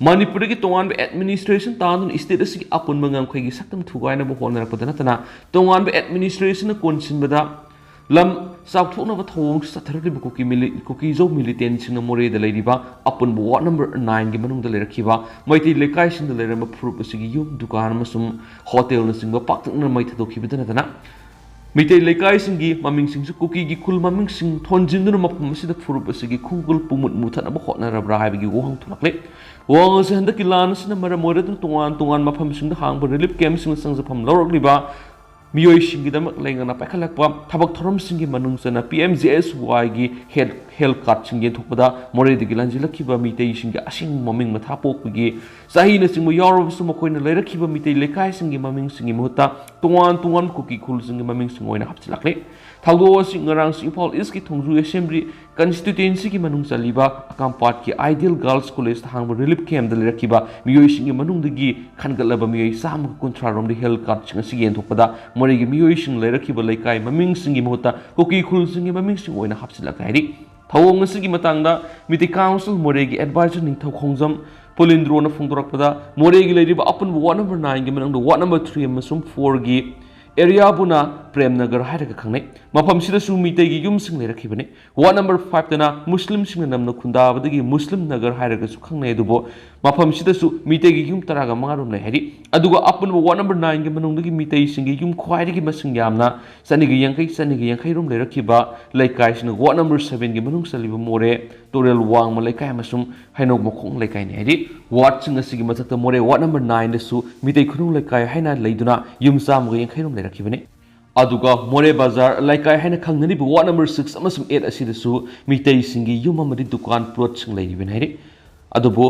ꯃꯅꯤꯄꯨꯔꯗꯒꯤ ꯇꯣꯉꯥꯟꯕ administration ꯇꯥꯗꯨꯅ state ꯑꯁꯤꯒꯤ ꯑꯄꯨꯟꯕ ꯉꯝꯈꯩꯒꯤ ꯁꯛꯇꯝ ꯊꯨꯒꯥꯏꯅꯕ ꯍꯣꯠꯅꯔꯛꯄꯗ ꯅꯠꯇꯅ ꯇꯣꯉꯥꯟꯕ administrationꯅ ꯀꯣꯟꯁꯤꯟꯕꯗ ꯂꯝ ꯆꯥꯎꯊꯣꯛꯅꯕ ꯊꯧꯑꯣꯡꯁꯨ ꯆꯠꯊꯔꯛꯂꯤꯕ ꯀꯨꯀꯤ ꯃꯤꯂꯤ-, ꯀꯨꯀꯤꯖꯧ militantꯁꯤꯡꯅ ꯃꯣꯔꯦꯗ ꯂꯩꯔꯤꯕ ꯑꯄꯨꯟꯕ ward number nineꯒꯤ ꯃꯅꯨꯡꯗ ꯂꯩꯔꯛꯈꯤꯕ ꯃꯩꯇꯩ ꯂꯩꯀꯥꯏꯁꯤꯡꯗ ꯂꯩꯔꯝꯕ ꯐꯨꯔꯨꯞ ꯑꯁꯤꯒꯤ ꯌꯨꯝ, ꯗꯨꯀꯥꯟ ꯑꯃꯁꯨꯡ hotelꯅꯆꯤꯡꯕ ꯄꯥꯛꯇꯛꯅꯅ ꯃꯩ ꯊꯥꯗꯣꯛꯈꯤꯕꯗ ꯅꯠꯇꯅ ꯃꯤꯇꯩ ꯂꯩꯀꯥꯏꯁꯤꯡꯒꯤ ꯃꯃꯤꯡꯁꯤꯡꯁꯨ ꯀꯨꯀꯤꯒꯤ ꯈꯨꯜ ꯃꯃꯤꯡꯁꯤꯡ ꯊꯣꯟꯖꯤꯟꯗꯨꯅ ꯃꯐꯝ ꯑꯁꯤꯗ ꯐꯨꯔꯨꯞ ꯑꯁꯤꯒꯤ ꯈꯣꯡꯒꯨꯜ ꯄꯨꯡꯃꯨꯠ ꯃꯨꯊꯠꯅꯕ ꯍꯣꯠꯅꯔꯕ꯭ꯔꯥ ꯍꯥꯏꯕꯒꯤ ꯋꯥꯍꯪ ꯊꯣꯛꯂꯛꯂꯦ꯫ ꯋꯥꯍꯪ ꯑꯁꯤ ꯍꯟꯗꯛꯀꯤ ꯂꯥꯟ ꯑꯁꯤꯅ ꯃꯔꯝ ꯑꯣꯏꯔꯗꯨꯅ ꯇꯣꯉꯥꯟ ꯇꯣꯉꯥꯟꯕ ꯃꯐꯝꯁꯤꯡꯗ ꯍꯥꯡꯕ ꯔꯤꯂꯤꯐ ꯀꯦꯝꯞꯁꯤꯡꯗ ꯆꯪꯖꯐꯝ ꯂꯧꯔꯛꯂꯤꯕ ꯃꯤꯑꯣꯏꯁꯤꯡꯒꯤꯗꯃꯛ ꯂꯩꯉꯥꯛꯅ ꯄꯥꯏꯈꯠꯂꯛꯄ ꯊꯕꯛ ꯊꯧꯔꯝꯁꯤꯡꯒꯤ ꯃꯅꯨꯡ ꯆꯟꯅ ꯄꯤ ꯑꯦꯝ ꯖꯦ ꯑꯦꯁ ꯋꯥꯏꯒꯤ ꯍꯦꯜꯊ ꯍꯦꯜꯊ ꯀꯥꯔꯗꯁꯤꯡ ꯌꯦꯟꯊꯣꯛꯄꯗ ꯃꯣꯔꯦꯗꯒꯤ ꯂꯥꯟꯖꯦꯜꯂꯛꯈꯤꯕ ꯃꯤꯇꯩꯁꯤꯡꯒꯤ ꯑꯁꯦꯡꯕ ꯃꯃꯤꯡ ꯃꯊꯥ ꯄꯣꯛꯄꯒꯤ ꯆꯍꯤꯅꯆꯤꯡꯕ ꯌꯥꯎꯔꯕꯁꯨ ꯃꯈꯣꯏꯅ ꯂꯩꯔꯛꯈꯤꯕ ꯃꯤꯇꯩ ꯂꯩꯀꯥꯏꯁꯤꯡꯒꯤ ꯃꯃꯤꯡꯁꯤꯡꯒꯤ ꯃꯍꯨꯠꯇ ꯇꯣꯉꯥꯟ ꯇꯣꯉꯥꯟꯕ ꯀꯨꯀꯤ ꯈꯨꯜꯁꯤꯡꯒꯤ ꯃꯃꯤꯡꯁꯤꯡ ꯑꯣꯏꯅ ꯍꯥꯞꯆꯤꯜꯂꯛꯂꯤ꯫ ꯊꯧꯗꯣꯛ ꯑꯁꯤ ꯉꯔꯥꯡꯁꯨ ꯏꯝꯐꯥꯜ ꯏꯁꯀꯤ ꯊꯣꯡꯖꯨ ꯑꯦꯁꯦꯝꯕ꯭ꯂꯤ ꯀꯟꯁꯇꯤꯇ꯭ꯋꯦꯟꯁꯤꯒꯤ ꯃꯅꯨꯡ ꯆꯜꯂꯤꯕ ꯑꯀꯥꯝꯄꯥꯠꯀꯤ ꯑꯥꯏꯗꯤꯌꯦꯜ ꯒꯥꯔꯜꯁ ꯀꯣꯂꯦꯖꯇ ꯍꯥꯡꯕ ꯔꯤꯂꯤꯐ ꯀꯦꯝꯞꯇ ꯂꯩꯔꯛꯈꯤꯕ ꯃꯤꯑꯣꯏꯁꯤꯡꯒꯤ ꯃꯅꯨꯡꯗꯒꯤ ꯈꯟꯒꯠꯂꯕ ꯃꯤꯑꯣꯏ ꯆꯥꯝꯃꯒ ꯀꯨꯟꯊ꯭ꯔꯥ ꯔꯣꯝꯗ ꯍꯦꯜꯊ ꯀꯥꯔꯗꯁꯤꯡ ꯑꯁꯤ ꯌꯦꯟꯊꯣꯛꯄꯗ ꯃꯣꯔꯦꯒꯤ ꯃꯤꯑꯣꯏꯁꯤꯡ ꯂꯩꯔꯛꯈꯤꯕ ꯂꯩꯀꯥꯏ ꯃꯃꯤꯡꯁꯤꯡꯒꯤ ꯃꯍꯨꯠꯇ ꯀꯨꯀꯤ ꯈꯨꯜꯁꯤꯡꯒꯤ ꯃꯃꯤꯡꯁꯤꯡ ꯑꯣꯏꯅ ꯍꯥꯞꯆꯤꯜꯂꯛꯂꯦ ꯍꯥꯏꯔꯤ꯫ ꯊꯧꯑꯣꯡ ꯑꯁꯤꯒꯤ ꯃꯇꯥꯡꯗ ꯃꯤꯇꯩ ꯀꯥꯎꯟꯁꯤꯜ ꯃꯣꯔꯦꯒꯤ ꯑꯦꯗꯚꯥꯏꯖꯔ ꯅꯤꯡꯊꯧ ꯈꯣꯡꯖꯝ ꯄꯨꯂꯤꯟꯗ꯭ꯔꯣꯅ ꯐꯣꯡꯗꯣꯔꯛꯄꯗ, ꯃꯣꯔꯦꯒꯤ ꯂꯩꯔꯤꯕ ꯑꯄꯨꯟꯕ ꯋꯥꯔꯗ ꯅꯝꯕꯔ ꯅꯥꯏꯟꯒꯤ ꯃꯅꯨꯡꯗ ꯋꯥꯔꯗ ꯅꯝꯕꯔ ꯊ꯭ꯔꯤ ꯑꯃꯁꯨꯡ ꯐꯣꯔꯒꯤ ꯑꯦꯔꯤꯌꯥꯕꯨꯅ ꯄ꯭ꯔꯦꯝ ꯅꯒꯔ ꯍꯥꯏꯔꯒ ꯈꯪꯅꯩ꯫ ꯃꯐꯝꯁꯤꯗꯁꯨ ꯃꯤꯇꯩꯒꯤ ꯌꯨꯝꯁꯤꯡ ꯂꯩꯔꯛꯈꯤꯕꯅꯤ꯫ ꯋꯥꯔꯗ ꯅꯝꯕꯔ ꯐꯥꯏꯚꯇꯅ ꯃꯨꯁꯂꯤꯝꯁꯤꯡꯅ ꯅꯝꯅ ꯈꯨꯟꯗꯥꯕꯗꯒꯤ ꯃꯨꯁꯂꯤꯝ ꯅꯒꯔ ꯍꯥꯏꯔꯒꯁꯨ ꯈꯪꯅꯩ꯫ ꯑꯗꯨꯕꯨ ꯃꯐꯝꯁꯤꯗꯁꯨ ꯃꯤꯇꯩꯒꯤ ꯌꯨꯝ ꯇꯔꯥꯒ ꯃꯉꯥ ꯔꯣꯝ ꯂꯩ ꯍꯥꯏꯔꯤ꯫ ꯑꯗꯨꯒ ꯑꯄꯨꯟꯕ ꯋꯥꯔꯗ ꯅꯝꯕꯔ ꯅꯥꯏꯟꯒꯤ ꯃꯅꯨꯡꯗꯒꯤ ꯃꯤꯇꯩꯁꯤꯡꯒꯤ ꯌꯨꯝ ꯈ꯭ꯋꯥꯏꯗꯒꯤ ꯃꯁꯤꯡ ꯌꯥꯝꯅ ꯆꯅꯤꯒ ꯌꯥꯡꯈꯩ, ꯆꯅꯤꯒ ꯌꯥꯡꯈꯩ ꯔꯣꯝ ꯂꯩꯔꯛꯈꯤꯕ ꯂꯩꯀꯥꯏꯁꯤꯅ ꯋꯥꯔꯗ ꯅꯝꯕꯔ ꯁꯚꯦꯟꯒꯤ ꯃꯅꯨꯡ ꯆꯜꯂꯤꯕ ꯃꯣꯔꯦ, ꯇꯨꯔꯦꯜ ꯋꯥꯡꯃ ꯂꯩꯀꯥꯏ ꯑꯃꯁꯨꯡ ꯍꯩꯅꯧ ꯃꯈꯣꯡ ꯂꯩꯀꯥꯏꯅꯤ ꯍꯥꯏꯔꯤ꯫ ꯋꯥꯔꯗꯁꯤꯡ ꯑꯁꯤꯒꯤ ꯃꯊꯛꯇ ꯃꯣꯔꯦ ꯋꯥꯔꯗ ꯅꯝꯕꯔ ꯅꯥꯏꯟꯗꯁꯨ ꯃꯤꯇꯩ ꯈꯨꯅꯨꯡ ꯂꯩꯀꯥꯏ ꯍꯥꯏꯅ ꯂꯩꯗꯨꯅ ꯌꯨꯝ ꯆꯥꯝꯃꯒ ꯌꯥꯡꯈꯩ ꯔꯣꯝ ꯂꯩꯔꯛꯈꯤꯕꯅꯤ꯫ ꯑꯗꯨꯒ ꯃꯣꯔꯦ ꯕꯖꯥꯔ ꯂꯩꯀꯥꯏ ꯍꯥꯏꯅ ꯈꯪꯅꯔꯤꯕ ꯋꯥꯔꯗ ꯅꯝꯕꯔ ꯁꯤꯛꯁ ꯑꯃꯁꯨꯡ ꯑꯦꯠ ꯑꯁꯤꯗꯁꯨ ꯃꯤꯇꯩꯁꯤꯡꯒꯤ ꯌꯨꯝ ꯑꯃꯗꯤ ꯗꯨꯀꯥꯟ ꯄ꯭ꯂꯣꯠꯁꯤꯡ ꯂꯩꯔꯤꯕꯅꯤ ꯍꯥꯏꯔꯤ꯫ ꯑꯗꯨꯕꯨ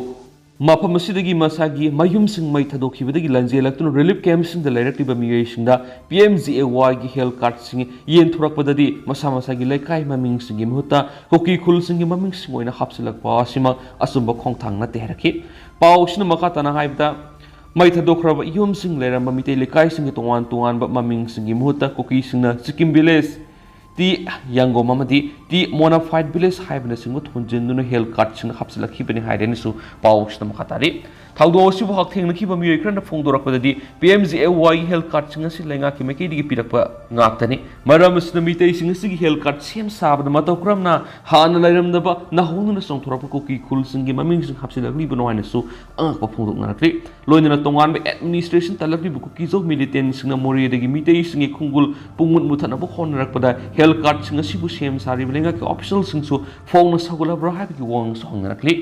ꯃꯐꯝ ꯑꯁꯤꯗꯒꯤ ꯃꯁꯥꯒꯤ ꯃꯌꯨꯝꯁꯤꯡ ꯃꯩ ꯊꯥꯗꯣꯛꯈꯤꯕꯗꯒꯤ ꯂꯥꯟꯖꯦꯜꯂꯛꯇꯨꯅ ꯔꯤꯂꯤꯐ ꯀꯦꯝꯞꯁꯤꯡꯗ ꯂꯩꯔꯛꯂꯤꯕ ꯃꯤꯑꯣꯏꯁꯤꯡꯗ ꯄꯤ ꯑꯦꯝ ꯖꯤ ꯑꯦ ꯋꯥꯏꯒꯤ ꯍꯦꯜꯊ ꯀꯥꯔꯗꯁꯤꯡ ꯌꯦꯟꯊꯣꯔꯛꯄꯗꯗꯤ ꯃꯁꯥ ꯃꯁꯥꯒꯤ ꯂꯩꯀꯥꯏ ꯃꯃꯤꯡꯁꯤꯡꯒꯤ ꯃꯍꯨꯠꯇ ꯀꯨꯀꯤ ꯈꯨꯜꯁꯤꯡꯒꯤ ꯃꯃꯤꯡꯁꯤꯡ ꯑꯣꯏꯅ ꯍꯥꯞꯆꯤꯜꯂꯛꯄ ꯑꯁꯤꯃꯛ ꯑꯆꯨꯝꯕ ꯈꯣꯡꯊꯥꯡ ꯅꯠꯇꯦ ꯍꯥꯏꯔꯛꯈꯤ꯫ ꯄꯥꯎ ꯑꯁꯤꯅ ꯃꯈꯥ ꯇꯥꯅ ꯍꯥꯏꯕꯗ, ꯃꯩ ꯊꯥꯗꯣꯛꯈ꯭ꯔꯕ ꯌꯨꯝꯁꯤꯡ ꯂꯩꯔꯝꯕ ꯃꯤꯇꯩ ꯂꯩꯀꯥꯏꯁꯤꯡꯒꯤ ꯇꯣꯉꯥꯟ ꯇꯣꯉꯥꯟꯕ ꯃꯃꯤꯡꯁꯤꯡꯒꯤ ꯃꯍꯨꯠꯇ ꯀꯨꯀꯤꯁꯤꯡꯅ ꯆꯤꯀꯤꯝ ꯚꯤꯂꯦꯖ, ꯇꯤ ꯌꯥꯡꯒꯣꯝ ꯑꯃꯗꯤ ꯇꯤ ꯃꯣꯅꯥꯐꯥꯏꯠ ꯚꯤꯂꯦꯖ ꯍꯥꯏꯕꯅꯆꯤꯡꯕ ꯊꯣꯟꯖꯤꯟꯗꯨꯅ ꯍꯦꯜꯊ ꯀꯥꯔꯗꯁꯤꯡ ꯍꯥꯞꯆꯤꯜꯂꯛꯈꯤꯕꯅꯤ ꯍꯥꯏꯔꯦꯅꯁꯨ ꯄꯥꯎꯁꯤꯗ ꯃꯈꯥ ꯇꯥꯔꯤ꯫ ꯊꯧꯗꯣꯛ ꯑꯁꯤꯕꯨ ꯍꯛꯊꯦꯡꯅꯈꯤꯕ ꯃꯤꯑꯣꯏ ꯈꯔꯅ ꯐꯣꯡꯗꯣꯔꯛꯄꯗꯗꯤ, ꯄꯤ ꯑꯦꯝ ꯖꯤ ꯑꯦ ꯋꯥꯏꯒꯤ ꯍꯦꯜꯊ ꯀꯥꯔꯗꯁꯤꯡ ꯑꯁꯤ ꯂꯩꯉꯥꯛꯀꯤ ꯃꯥꯏꯀꯩꯗꯒꯤ ꯄꯤꯔꯛꯄ ꯉꯥꯛꯇꯅꯤ꯫ ꯃꯔꯝ ꯑꯁꯤꯅ ꯃꯤꯇꯩꯁꯤꯡ ꯑꯁꯤꯒꯤ ꯍꯦꯜꯊ ꯀꯥꯔꯗ ꯁꯦꯝ ꯁꯥꯕꯗ ꯃꯇꯧ ꯀꯔꯝꯅ ꯍꯥꯟꯅ ꯂꯩꯔꯝꯗꯕ ꯅꯧꯍꯧꯅꯅ ꯆꯣꯡꯊꯣꯔꯛꯄ ꯀꯨꯀꯤ ꯈꯨꯜꯁꯤꯡꯒꯤ ꯃꯃꯤꯡꯁꯤꯡ ꯍꯥꯞꯆꯤꯜꯂꯛꯂꯤꯕꯅꯣ ꯍꯥꯏꯅꯁꯨ ꯑꯉꯛꯄ ꯐꯣꯡꯗꯣꯛꯅꯔꯛꯂꯤ꯫ ꯂꯣꯏꯅꯅ ꯇꯣꯉꯥꯟꯕ ꯑꯦꯗꯃꯤꯅꯤꯁꯇ꯭ꯔꯦꯁꯟ ꯇꯜꯂꯛꯂꯤꯕ ꯀꯨꯀꯤꯖꯧ ꯃꯤꯂꯤꯇꯦꯟꯁꯤꯡꯅ ꯃꯣꯔꯦꯗꯒꯤ ꯃꯤꯇꯩꯁꯤꯡꯒꯤ ꯈꯣꯡꯒꯨꯜ ꯄꯨꯡꯃꯨꯠ ꯃꯨꯊꯠꯅꯕ ꯍꯣꯠꯅꯔꯛꯄꯗ ꯍꯦꯜꯊ ꯀꯥꯔꯗꯁꯤꯡ ꯑꯁꯤꯕꯨ ꯁꯦꯝ ꯁꯥꯔꯤꯕ ꯂꯩꯉꯥꯛꯀꯤ ꯑꯣꯐꯤꯁꯤꯌꯦꯜꯁꯤꯡꯁꯨ ꯐꯣꯡꯅ ꯁꯧꯒꯠꯂꯕ꯭ꯔꯥ ꯍꯥꯏꯕꯒꯤ ꯋꯥꯍꯪꯁꯨ ꯍꯪꯅꯔꯛꯂꯤ꯫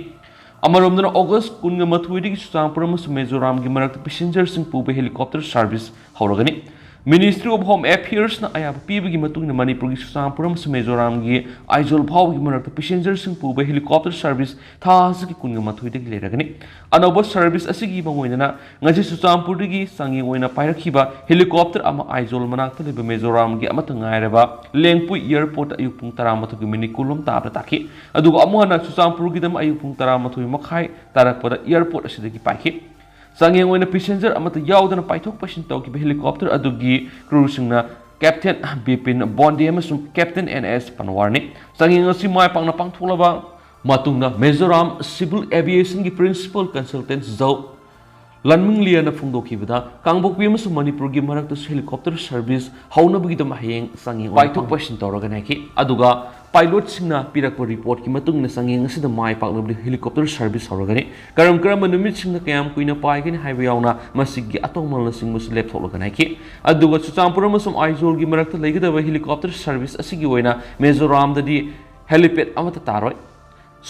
ꯑꯃꯔꯣꯝꯗꯅ, ꯑꯣꯒꯁ ꯀꯨꯟꯒ ꯃꯥꯊꯣꯏꯗꯒꯤ ꯆꯨꯔꯆꯥꯟꯄꯨꯔ ꯑꯃꯁꯨꯡ ꯃꯤꯖꯣꯔꯥꯝꯒꯤ ꯃꯔꯛꯇ ꯄꯦꯁꯦꯟꯖꯔꯁꯤꯡ ꯄꯨꯕ ꯍꯦꯂꯤꯀꯣꯞꯇꯔ ꯁꯥꯔꯚꯤꯁ ꯍꯧꯔꯒꯅꯤ꯫ ꯃꯤꯅꯤꯁꯇ꯭ꯔꯤ ꯑꯣꯐ ꯍꯣꯝ ꯑꯦꯐꯤꯌꯔꯁꯅ ꯑꯌꯥꯕ ꯄꯤꯕꯒꯤ ꯃꯇꯨꯡ ꯏꯟꯅ ꯃꯅꯤꯄꯨꯔꯒꯤ ꯆꯨꯔꯆꯥꯟꯄꯨꯔ ꯑꯃꯁꯨꯡ ꯃꯤꯖꯣꯔꯥꯝꯒꯤ ꯑꯥꯏꯖꯣꯜ ꯐꯥꯎꯕꯒꯤ ꯃꯔꯛꯇ ꯄꯦꯁꯦꯟꯖꯔꯁꯤꯡ ꯄꯨꯕ ꯍꯦꯂꯤꯀꯣꯞꯇꯔ ꯁꯥꯔꯚꯤꯁ ꯊꯥ ꯑꯁꯤꯒꯤ ꯀꯨꯟꯒ ꯃꯥꯊꯣꯏꯗꯒꯤ ꯂꯩꯔꯒꯅꯤ꯫ ꯑꯅꯧꯕ ꯁꯥꯔꯚꯤꯁ ꯑꯁꯤꯒꯤ ꯃꯥꯡꯑꯣꯏꯅꯅ ꯉꯁꯤ ꯆꯨꯔꯆꯥꯟꯄꯨꯔꯗꯒꯤ ꯆꯥꯡꯌꯦꯡ ꯑꯣꯏꯅ ꯄꯥꯏꯔꯛꯈꯤꯕ ꯍꯦꯂꯤꯀꯣꯞꯇꯔ ꯑꯃ ꯑꯥꯏꯖꯣꯜ ꯃꯅꯥꯛꯇ ꯂꯩꯕ ꯃꯤꯖꯣꯔꯥꯝꯒꯤ ꯑꯃꯠꯇ ꯉꯥꯏꯔꯕ ꯂꯦꯡꯄꯨꯏ ꯑꯦꯌꯔꯄꯣꯔꯠꯇ ꯑꯌꯨꯛ ꯄꯨꯡ ꯇꯔꯥꯃꯥꯊꯣꯏꯒꯤ ꯃꯤꯅꯤꯠ ꯀꯨꯟꯂꯣꯝ ꯇꯥꯕꯗ ꯇꯥꯈꯤ꯫ ꯑꯗꯨꯒ ꯑꯃꯨꯛ ꯍꯟꯅ ꯆꯨꯔꯆꯥꯟꯄꯨꯔꯒꯤꯗꯃꯛ ꯑꯌꯨꯛ ꯄꯨꯡ ꯇꯔꯥꯃꯥꯊꯣꯏ ꯃꯈꯥꯏ ꯇꯥꯔꯛꯄꯗ ꯑꯦꯌꯔꯄꯣꯔꯠ ꯑꯁꯤꯗꯒꯤ ꯄꯥꯏꯈꯤ꯫ ꯆꯥꯡꯌꯦꯡ ꯑꯣꯏꯅ ꯄꯦꯁꯦꯟꯖꯔ ꯑꯃꯠꯇ ꯌꯥꯎꯗꯅ ꯄꯥꯏꯊꯣꯛ ꯄꯥꯏꯁꯤꯟ ꯇꯧꯈꯤꯕ ꯍꯦꯂꯤꯀꯣꯞꯇꯔ ꯑꯗꯨꯒꯤ ꯀ꯭ꯔꯨꯁꯤꯡꯅ ꯀꯦꯞꯇꯦꯟ ꯕꯤꯄꯤꯟ ꯕꯣꯟꯗꯦ ꯑꯃꯁꯨꯡ ꯀꯦꯞꯇꯦꯟ ꯑꯦꯟ ꯑꯦꯁ ꯄꯟꯋꯥꯔꯅꯤ꯫ ꯆꯥꯡꯌꯦꯡ ꯑꯁꯤ ꯃꯥꯏ ꯄꯥꯛꯅ ꯄꯥꯡꯊꯣꯛꯂꯕ ꯃꯇꯨꯡꯗ ꯃꯤꯖꯣꯔꯥꯝ ꯁꯤꯚꯤꯜ ꯑꯦꯚꯤꯌꯦꯁꯟꯒꯤ ꯄ꯭ꯔꯤꯟꯁꯤꯄꯥꯜ ꯀꯟꯁꯜꯇꯦꯟꯠ ꯖꯧ ꯂꯟꯃꯤꯡꯂꯤꯌꯥꯅ ꯐꯣꯡꯗꯣꯛꯈꯤꯕꯗ, ꯀꯥꯡꯄꯣꯛꯄꯤ ꯑꯃꯁꯨꯡ ꯃꯅꯤꯄꯨꯔꯒꯤ ꯃꯔꯛꯇꯁꯨ ꯍꯦꯂꯤꯀꯣꯞꯇꯔ ꯁꯔꯚꯤꯁ ꯍꯧꯅꯕꯒꯤꯗꯃꯛ ꯍꯌꯦꯡ ꯆꯥꯡꯌꯦꯡ ꯄꯥꯏꯊꯣꯛ ꯄꯥꯏꯁꯤꯟ ꯇꯧꯔꯒꯅꯤ ꯍꯥꯏꯈꯤ꯫ ꯑꯗꯨꯒ ꯄꯥꯏꯂꯣꯠꯁꯤꯡꯅ ꯄꯤꯔꯛꯄ ꯔꯤꯄꯣꯔꯠꯀꯤ ꯃꯇꯨꯡ ꯏꯟꯅ ꯆꯥꯡꯌꯦꯡ ꯑꯁꯤꯗ ꯃꯥꯏ ꯄꯥꯛꯂꯕꯗꯤ ꯍꯦꯂꯤꯀꯣꯞꯇꯔ ꯁꯔꯚꯤꯁ ꯍꯧꯔꯒꯅꯤ꯫ ꯀꯔꯝ ꯀꯔꯝꯕ ꯅꯨꯃꯤꯠꯁꯤꯡꯗ ꯀꯌꯥꯝ ꯀꯨꯏꯅ ꯄꯥꯏꯒꯅꯤ ꯍꯥꯏꯕ ꯌꯥꯎꯅ ꯃꯁꯤꯒꯤ ꯑꯇꯣꯡꯃꯜꯅꯆꯤꯡꯕꯁꯨ ꯂꯦꯞꯊꯣꯛꯂꯒꯅꯤ ꯍꯥꯏꯈꯤ꯫ ꯑꯗꯨꯒ ꯆꯨꯔꯆꯥꯟꯄꯨꯔ ꯑꯃꯁꯨꯡ ꯑꯥꯏꯖꯣꯜꯒꯤ ꯃꯔꯛꯇ ꯂꯩꯒꯗꯕ ꯍꯦꯂꯤꯀꯣꯞꯇꯔ ꯁꯔꯚꯤꯁ ꯑꯁꯤꯒꯤ ꯑꯣꯏꯅ ꯃꯤꯖꯣꯔꯥꯝꯗꯗꯤ ꯍꯦꯂꯤꯄꯦꯗ ꯑꯃꯠꯇ ꯇꯥꯔꯣꯏ꯫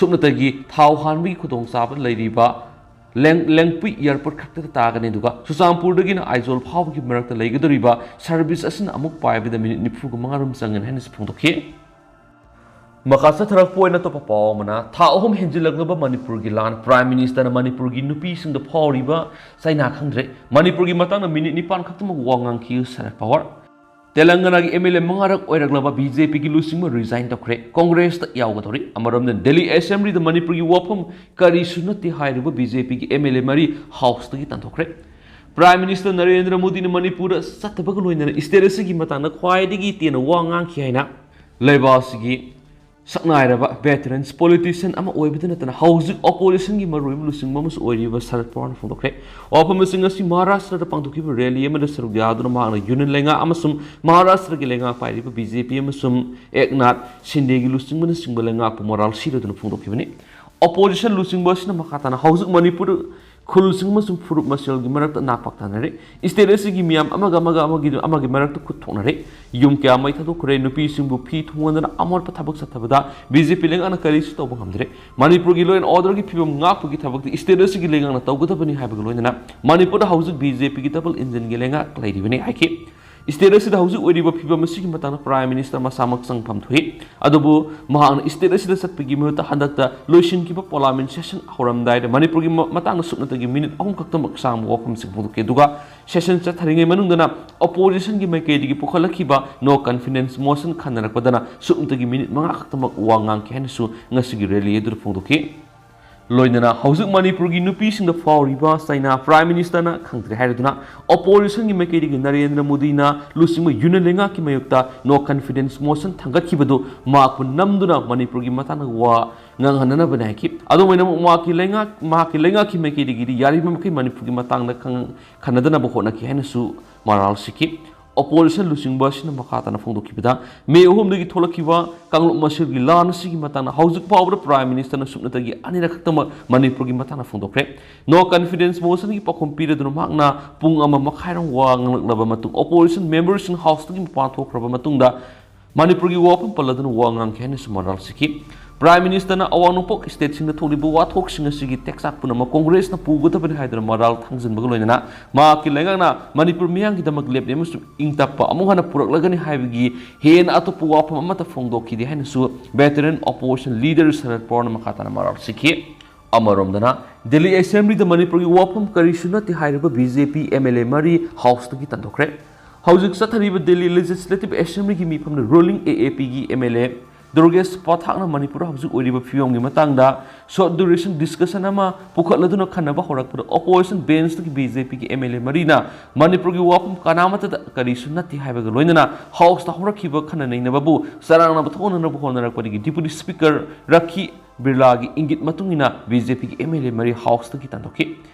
ꯁꯨꯞꯅꯇꯒꯤ ꯊꯥꯎ ꯍꯥꯟꯕꯒꯤ ꯈꯨꯗꯣꯡꯆꯥꯕ ꯂꯩꯔꯤꯕ ꯂꯦꯡ-, ꯂꯦꯡꯄꯨꯏ ꯑꯦꯌꯔꯄꯣꯔꯠ ꯈꯛꯇꯗ ꯇꯥꯒꯅꯤ꯫ ꯑꯗꯨꯒ ꯆꯨꯔꯆꯥꯟꯄꯨꯔꯗꯒꯤꯅ ꯑꯥꯏꯖꯣꯜ ꯐꯥꯎꯕꯒꯤ ꯃꯔꯛꯇ ꯂꯩꯒꯗꯧꯔꯤꯕ ꯁꯔꯚꯤꯁ ꯑꯁꯤꯅ ꯑꯃꯨꯛ ꯄꯥꯏꯕꯗ ꯃꯤꯅꯤꯠ ꯅꯤꯐꯨꯒ ꯃꯉꯥ ꯔꯣꯝ ꯆꯪꯒꯅꯤ ꯍꯥꯏꯅꯁꯨ ꯐꯣꯡꯗꯣꯛꯈꯤ꯫ ꯃꯈꯥ ꯆꯠꯊꯔꯛꯄ ꯑꯣꯏꯅ ꯑꯇꯣꯞꯄ ꯄꯥꯎ ꯑꯃꯅ, ꯊꯥ ꯑꯍꯨꯝ ꯍꯦꯟꯖꯤꯜꯂꯛꯂꯕ ꯃꯅꯤꯄꯨꯔꯒꯤ ꯂꯥꯟ, ꯄ꯭ꯔꯥꯏꯝ ꯃꯤꯅꯤꯁꯇꯔꯅ ꯃꯅꯤꯄꯨꯔꯒꯤ ꯅꯨꯄꯤꯁꯤꯡꯗ ꯐꯥꯎꯔꯤꯕ ꯆꯩꯅꯥ ꯈꯪꯗ꯭ꯔꯦ꯫ ꯃꯅꯤꯄꯨꯔꯒꯤ ꯃꯇꯥꯡꯗ ꯃꯤꯅꯤꯠ ꯅꯤꯄꯥꯟ ꯈꯛꯇꯃꯛ ꯋꯥ ꯉꯥꯡꯈꯤ ꯁꯔꯠ ꯄꯋꯥꯔ꯫ ꯇꯦꯂꯪꯒꯅꯥꯒꯤ ꯑꯦꯝ ꯑꯦꯜ ꯑꯦ ꯃꯉꯥꯔꯛ ꯑꯣꯏꯔꯛꯂꯕ ꯕꯤ ꯖꯦ ꯄꯤꯒꯤ ꯂꯨꯆꯤꯡꯕ ꯔꯤꯖꯥꯏꯟ ꯇꯧꯈ꯭ꯔꯦ, ꯀꯣꯡꯒ꯭ꯔꯦꯁꯇ ꯌꯥꯎꯒꯗꯧꯔꯤ꯫ ꯑꯃꯔꯣꯝꯗ, ꯗꯦꯜꯂꯤ ꯑꯦꯁꯦꯝꯕ꯭ꯂꯤꯗ ꯃꯅꯤꯄꯨꯔꯒꯤ ꯋꯥꯐꯝ ꯀꯔꯤꯁꯨ ꯅꯠꯇꯦ ꯍꯥꯏꯔꯤꯕ ꯕꯤ ꯖꯦ ꯄꯤꯒꯤ ꯑꯦꯝ ꯑꯦꯜ ꯑꯦ ꯃꯔꯤ ꯍꯥꯎꯁꯇꯒꯤ ꯇꯥꯟꯊꯣꯛꯈ꯭ꯔꯦ꯫ ꯄ꯭ꯔꯥꯏꯝ ꯃꯤꯅꯤꯁꯇꯔ ꯅꯔꯦꯟꯗ꯭ꯔ ꯃꯣꯗꯤꯅ ꯃꯅꯤꯄꯨꯔꯗ ꯆꯠꯇꯕꯒ ꯂꯣꯏꯅꯅ ꯏꯁꯇꯦꯠ ꯑꯁꯤꯒꯤ ꯃꯇꯥꯡꯗ ꯈ꯭ꯋꯥꯏꯗꯒꯤ ꯇꯦꯟꯅ ꯋꯥ ꯉꯥꯡꯈꯤ ꯍꯥꯏꯅ ꯂꯩꯕꯥꯛ ꯑꯁꯤꯒꯤ ꯁꯛꯅꯥꯏꯔꯕ veterans politician ꯑꯃ ꯑꯣꯏꯕꯗ ꯅꯠꯇꯅ ꯍꯧꯖꯤꯛ oppositionꯒꯤ ꯃꯔꯨꯑꯣꯏꯕ ꯂꯨꯆꯤꯡꯕ ꯑꯃꯁꯨ ꯑꯣꯏꯔꯤꯕ ꯁꯔꯠ ꯄꯋꯥꯔꯅ ꯐꯣꯡꯗꯣꯛꯈ꯭ꯔꯦ꯫ ꯋꯥꯐꯝ ꯑꯁꯤ ꯉꯁꯤ ꯃꯍꯥꯔꯥꯁꯇ꯭ꯔꯗ ꯄꯥꯡꯊꯣꯛꯈꯤꯕ rally ꯑꯃꯗ ꯁꯔꯨꯛ ꯌꯥꯗꯨꯅ ꯃꯍꯥꯛꯅ union ꯂꯩꯉꯥꯛ ꯑꯃꯁꯨꯡ ꯃꯍꯥꯔꯥꯁꯇ꯭ꯔꯒꯤ ꯂꯩꯉꯥꯛ ꯄꯥꯏꯔꯤꯕ BJP ꯑꯃꯁꯨꯡ ꯑꯦꯛꯅꯥꯊ ꯁꯤꯟꯗꯦꯒꯤ ꯂꯨꯆꯤꯡꯕꯅꯆꯤꯡꯕ ꯂꯩꯉꯥꯛꯄꯨ ꯃꯣꯔꯥꯜ ꯁꯤꯔꯗꯨꯅ ꯐꯣꯡꯗꯣꯛꯈꯤꯕꯅꯤ꯫ Opposition ꯂꯨꯆꯤꯡꯕ ꯑꯁꯤꯅ ꯃꯈꯥ ꯇꯥꯅ ꯍꯧꯖꯤꯛ ꯃꯅꯤꯄꯨꯔ ꯈꯨꯜꯁꯤꯡ ꯑꯃꯁꯨꯡ ꯐꯨꯔꯨꯞ ꯃꯁꯦꯜꯒꯤ ꯃꯔꯛꯇ ꯅꯥꯄꯥꯛ ꯇꯥꯅꯔꯦ꯫ State ꯑꯁꯤꯒꯤ ꯃꯤꯌꯥꯝ ꯑꯃꯒ ꯑꯃꯒ ꯑꯃꯒꯤ ꯑꯃꯒꯤ ꯃꯔꯛꯇ ꯈꯨꯠ ꯊꯣꯛꯅꯔꯦ꯫ ꯌꯨꯝ ꯀꯌꯥ ꯃꯩ ꯊꯥꯗꯣꯛꯈ꯭ꯔꯦ꯫ ꯅꯨꯄꯤꯁꯤꯡꯕꯨ ꯐꯤ ꯊꯨꯡꯍꯟꯗꯅ ꯑꯃꯣꯠꯄ ꯊꯕꯛ ꯆꯠꯊꯕꯗ BJP ꯂꯩꯉꯥꯛꯅ ꯀꯔꯤꯁꯨ ꯇꯧꯕ ꯉꯝꯗ꯭ꯔꯦ꯫ ꯃꯅꯤꯄꯨꯔꯒꯤ law and orderꯒꯤ ꯐꯤꯕꯝ ꯉꯥꯛꯄꯒꯤ ꯊꯕꯛꯇꯤ state ꯑꯁꯤꯒꯤ ꯂꯩꯉꯥꯛꯅ ꯇꯧꯒꯗꯕꯅꯤ ꯍꯥꯏꯕꯒ ꯂꯣꯏꯅꯅ ꯃꯅꯤꯄꯨꯔꯗ ꯍꯧꯖꯤꯛ BJPꯒꯤ double engineꯒꯤ ꯂꯩꯉꯥꯛ ꯂꯩꯔꯤꯕꯅꯤ ꯍꯥꯏꯈꯤ꯫ State ꯑꯁꯤꯗ ꯍꯧꯖꯤꯛ ꯑꯣꯏꯔꯤꯕ ꯐꯤꯕꯝ ꯑꯁꯤꯒꯤ ꯃꯇꯥꯡꯗ Prime Minister ꯃꯁꯥꯃꯛ ꯆꯪꯐꯝ ꯊꯣꯛꯏ꯫ ꯑꯗꯨꯕꯨ ꯃꯍꯥꯛꯅ state ꯑꯁꯤꯗ ꯆꯠꯄꯒꯤ ꯃꯍꯨꯠꯇ ꯍꯟꯗꯛꯇ ꯂꯣꯏꯁꯤꯟꯈꯤꯕ parliament session ꯍꯧꯔꯝꯗꯥꯏꯗ ꯃꯅꯤꯄꯨꯔꯒꯤ ꯃ-, ꯃꯇꯥꯡꯗ ꯁꯨꯞꯅꯇꯒꯤ minute ꯑꯍꯨꯝ ꯈꯛꯇꯃꯛ ꯁꯥꯡꯕ ꯋꯥꯐꯝꯁꯤꯡ ꯐꯣꯡꯗꯣꯛꯈꯤ꯫ ꯑꯗꯨꯒ session ꯆꯠꯊꯔꯤꯉꯩ ꯃꯅꯨꯡꯗꯅ oppositionꯒꯤ ꯃꯥꯏꯀꯩꯗꯒꯤ ꯄꯨꯈꯠꯂꯛꯈꯤꯕ no confidence motion ꯈꯟꯅꯔꯛꯄꯗꯅ ꯁꯨꯞꯅꯇꯒꯤ minute ꯃꯉꯥ ꯈꯛꯇꯃꯛ ꯋꯥ ꯉꯥꯡꯈꯤ ꯍꯥꯏꯅꯁꯨ ꯉꯁꯤꯒꯤ rally ꯑꯗꯨꯗ ꯐꯣꯡꯗꯣꯛꯈꯤ꯫ ꯂꯣꯏꯅꯅ ꯍꯧꯖꯤꯛ ꯃꯅꯤꯄꯨꯔꯒꯤ ꯅꯨꯄꯤꯁꯤꯡꯗ ꯐꯥꯎꯔꯤꯕ ꯆꯩꯅꯥ Prime Ministerꯅ ꯈꯪꯗ꯭ꯔꯦ ꯍꯥꯏꯔꯗꯨꯅ oppositionꯒꯤ ꯃꯥꯏꯀꯩꯗꯒꯤ ꯅꯔꯦꯟꯗ꯭ꯔ ꯃꯣꯗꯤꯅ ꯂꯨꯆꯤꯡꯕ union ꯂꯩꯉꯥꯛꯀꯤ ꯃꯥꯌꯣꯛꯇ no confidence motion ꯊꯥꯡꯒꯠꯈꯤꯕꯗꯨ ꯃꯍꯥꯛꯄꯨ ꯅꯝꯗꯨꯅ ꯃꯅꯤꯄꯨꯔꯒꯤ ꯃꯇꯥꯡꯗ ꯋꯥ ꯉꯥꯡꯍꯟꯅꯅꯕꯅꯤ ꯍꯥꯏꯈꯤ꯫ ꯑꯗꯨꯝ ꯑꯣꯏꯅꯃꯛ ꯃꯍꯥꯛꯀꯤ ꯂꯩꯉꯥꯛ, ꯃꯍꯥꯛꯀꯤ ꯂꯩꯉꯥꯛꯀꯤ ꯃꯥꯏꯀꯩꯗꯒꯤꯗꯤ ꯌꯥꯔꯤꯕ ꯃꯈꯩ ꯃꯅꯤꯄꯨꯔꯒꯤ ꯃꯇꯥꯡꯗ ꯈꯪ-, ꯈꯟꯅꯗꯅꯕ ꯍꯣꯠꯅꯈꯤ ꯍꯥꯏꯅꯁꯨ ꯃꯔꯥꯜ ꯁꯤꯈꯤ꯫ Opposition ꯂꯨꯆꯤꯡꯕ ꯑꯁꯤꯅ ꯃꯈꯥ ꯇꯥꯅ ꯐꯣꯡꯗꯣꯛꯈꯤꯕꯗ, ꯃꯦ ꯑꯍꯨꯝꯗꯒꯤ ꯊꯣꯛꯂꯛꯈꯤꯕ ꯀꯥꯡꯂꯨꯞ ꯃꯁꯦꯜꯒꯤ ꯂꯥꯟ ꯑꯁꯤꯒꯤ ꯃꯇꯥꯡꯗ ꯍꯧꯖꯤꯛ ꯐꯥꯎꯕꯗ Prime Ministerꯅ ꯁꯨꯞꯅꯇꯒꯤ ꯑꯅꯤꯔꯛ ꯈꯛꯇꯃꯛ ꯃꯅꯤꯄꯨꯔꯒꯤ ꯃꯇꯥꯡꯗ ꯐꯣꯡꯗꯣꯛꯈ꯭ꯔꯦ꯫ No confidence motionꯒꯤ ꯄꯥꯎꯈꯨꯝ ꯄꯤꯔꯗꯨꯅ ꯃꯍꯥꯛꯅ ꯄꯨꯡ ꯑꯃ ꯃꯈꯥꯏꯔꯣꯝ ꯋꯥ ꯉꯥꯡꯂꯛꯂꯕ ꯃꯇꯨꯡ, opposition memberꯁꯤꯡ houseꯇꯒꯤ ꯃꯄꯥꯟ ꯊꯣꯛꯈ꯭ꯔꯕ ꯃꯇꯨꯡꯗ ꯃꯅꯤꯄꯨꯔꯒꯤ ꯋꯥꯐꯝ ꯄꯜꯂꯗꯨꯅ ꯋꯥ ꯉꯥꯡꯈꯤ ꯍꯥꯏꯅꯁꯨ ꯃꯔꯥꯜ ꯁꯤꯈꯤ꯫ Prime Ministerꯅ ꯑꯋꯥꯡ ꯅꯣꯡꯄꯣꯛ stateꯁꯤꯡꯗ ꯊꯣꯛꯂꯤꯕ ꯋꯥꯊꯣꯛꯁꯤꯡ ꯑꯁꯤꯒꯤ ꯇꯦꯛꯆꯥꯛ ꯄꯨꯝꯅꯃꯛ Congressꯅ ꯄꯨꯒꯗꯕꯅꯤ ꯍꯥꯏꯗꯨꯅ ꯃꯔꯥꯜ ꯊꯥꯡꯖꯤꯟꯕꯒ ꯂꯣꯏꯅꯅ ꯃꯍꯥꯛꯀꯤ ꯂꯩꯉꯥꯛꯅ ꯃꯅꯤꯄꯨꯔ ꯃꯤꯌꯥꯝꯒꯤꯗꯃꯛ ꯂꯦꯞꯂꯤ ꯑꯃꯁꯨꯡ ꯏꯪ ꯇꯞꯄ ꯑꯃꯨꯛ ꯍꯟꯅ ꯄꯨꯔꯛꯂꯒꯅꯤ ꯍꯥꯏꯕꯒꯤ ꯍꯦꯟꯅ ꯑꯇꯣꯞꯄ ꯋꯥꯐꯝ ꯑꯃꯠꯇ ꯐꯣꯡꯗꯣꯛꯈꯤꯗꯦ ꯍꯥꯏꯅꯁꯨ veteran opposition leader ꯁꯔꯠ ꯄꯋꯥꯔꯅ ꯃꯈꯥ ꯇꯥꯅ ꯃꯔꯥꯜ ꯁꯤꯈꯤ꯫ ꯑꯃꯔꯣꯝꯗꯅ, ꯗꯦꯜꯂꯤ Assemblyꯗ ꯃꯅꯤꯄꯨꯔꯒꯤ ꯋꯥꯐꯝ ꯀꯔꯤꯁꯨ ꯅꯠꯇꯦ ꯍꯥꯏꯔꯤꯕ BJP MLA ꯃꯔꯤ houseꯇꯒꯤ ꯇꯥꯟꯊꯣꯛꯈ꯭ꯔꯦ꯫ ꯍꯧꯖꯤꯛ ꯆꯠꯊꯔꯤꯕ ꯗꯦꯜꯂꯤ Legislative Assemblyꯒꯤ ꯃꯤꯐꯝꯗ ruling AAPꯒꯤ MLA ꯗꯨꯔꯒꯦꯁ ꯄꯊꯥꯛꯅ ꯃꯅꯤꯄꯨꯔꯗ ꯍꯧꯖꯤꯛ ꯑꯣꯏꯔꯤꯕ ꯐꯤꯕꯝꯒꯤ ꯃꯇꯥꯡꯗ short duration discussion ꯑꯃ ꯄꯨꯈꯠꯂꯗꯨꯅ ꯈꯟꯅꯕ ꯍꯧꯔꯛꯄꯗ opposition benchꯇꯒꯤ BJPꯒꯤ MLA ꯃꯔꯤꯅ ꯃꯅꯤꯄꯨꯔꯒꯤ ꯋꯥꯐꯝ ꯀꯅꯥꯃꯠꯇꯗ ꯀꯔꯤꯁꯨ ꯅꯠꯇꯦ ꯍꯥꯏꯕꯒ ꯂꯣꯏꯅꯅ Houseꯇ ꯍꯧꯔꯛꯈꯤꯕ ꯈꯟꯅ ꯅꯩꯅꯕꯕꯨ ꯆꯔꯥꯡꯅꯕ ꯊꯣꯛꯍꯟꯅꯕ ꯍꯣꯠꯅꯔꯛꯄꯗꯒꯤ Deputy Speaker ꯔꯈꯤ ꯕꯤꯔꯂꯥꯒꯤ ꯏꯪꯒꯤꯠ ꯃꯇꯨꯡ ꯏꯟꯅ BJPꯒꯤ MLA ꯃꯔꯤ Houseꯇꯒꯤ ꯇꯥꯟꯊꯣꯛꯈꯤ꯫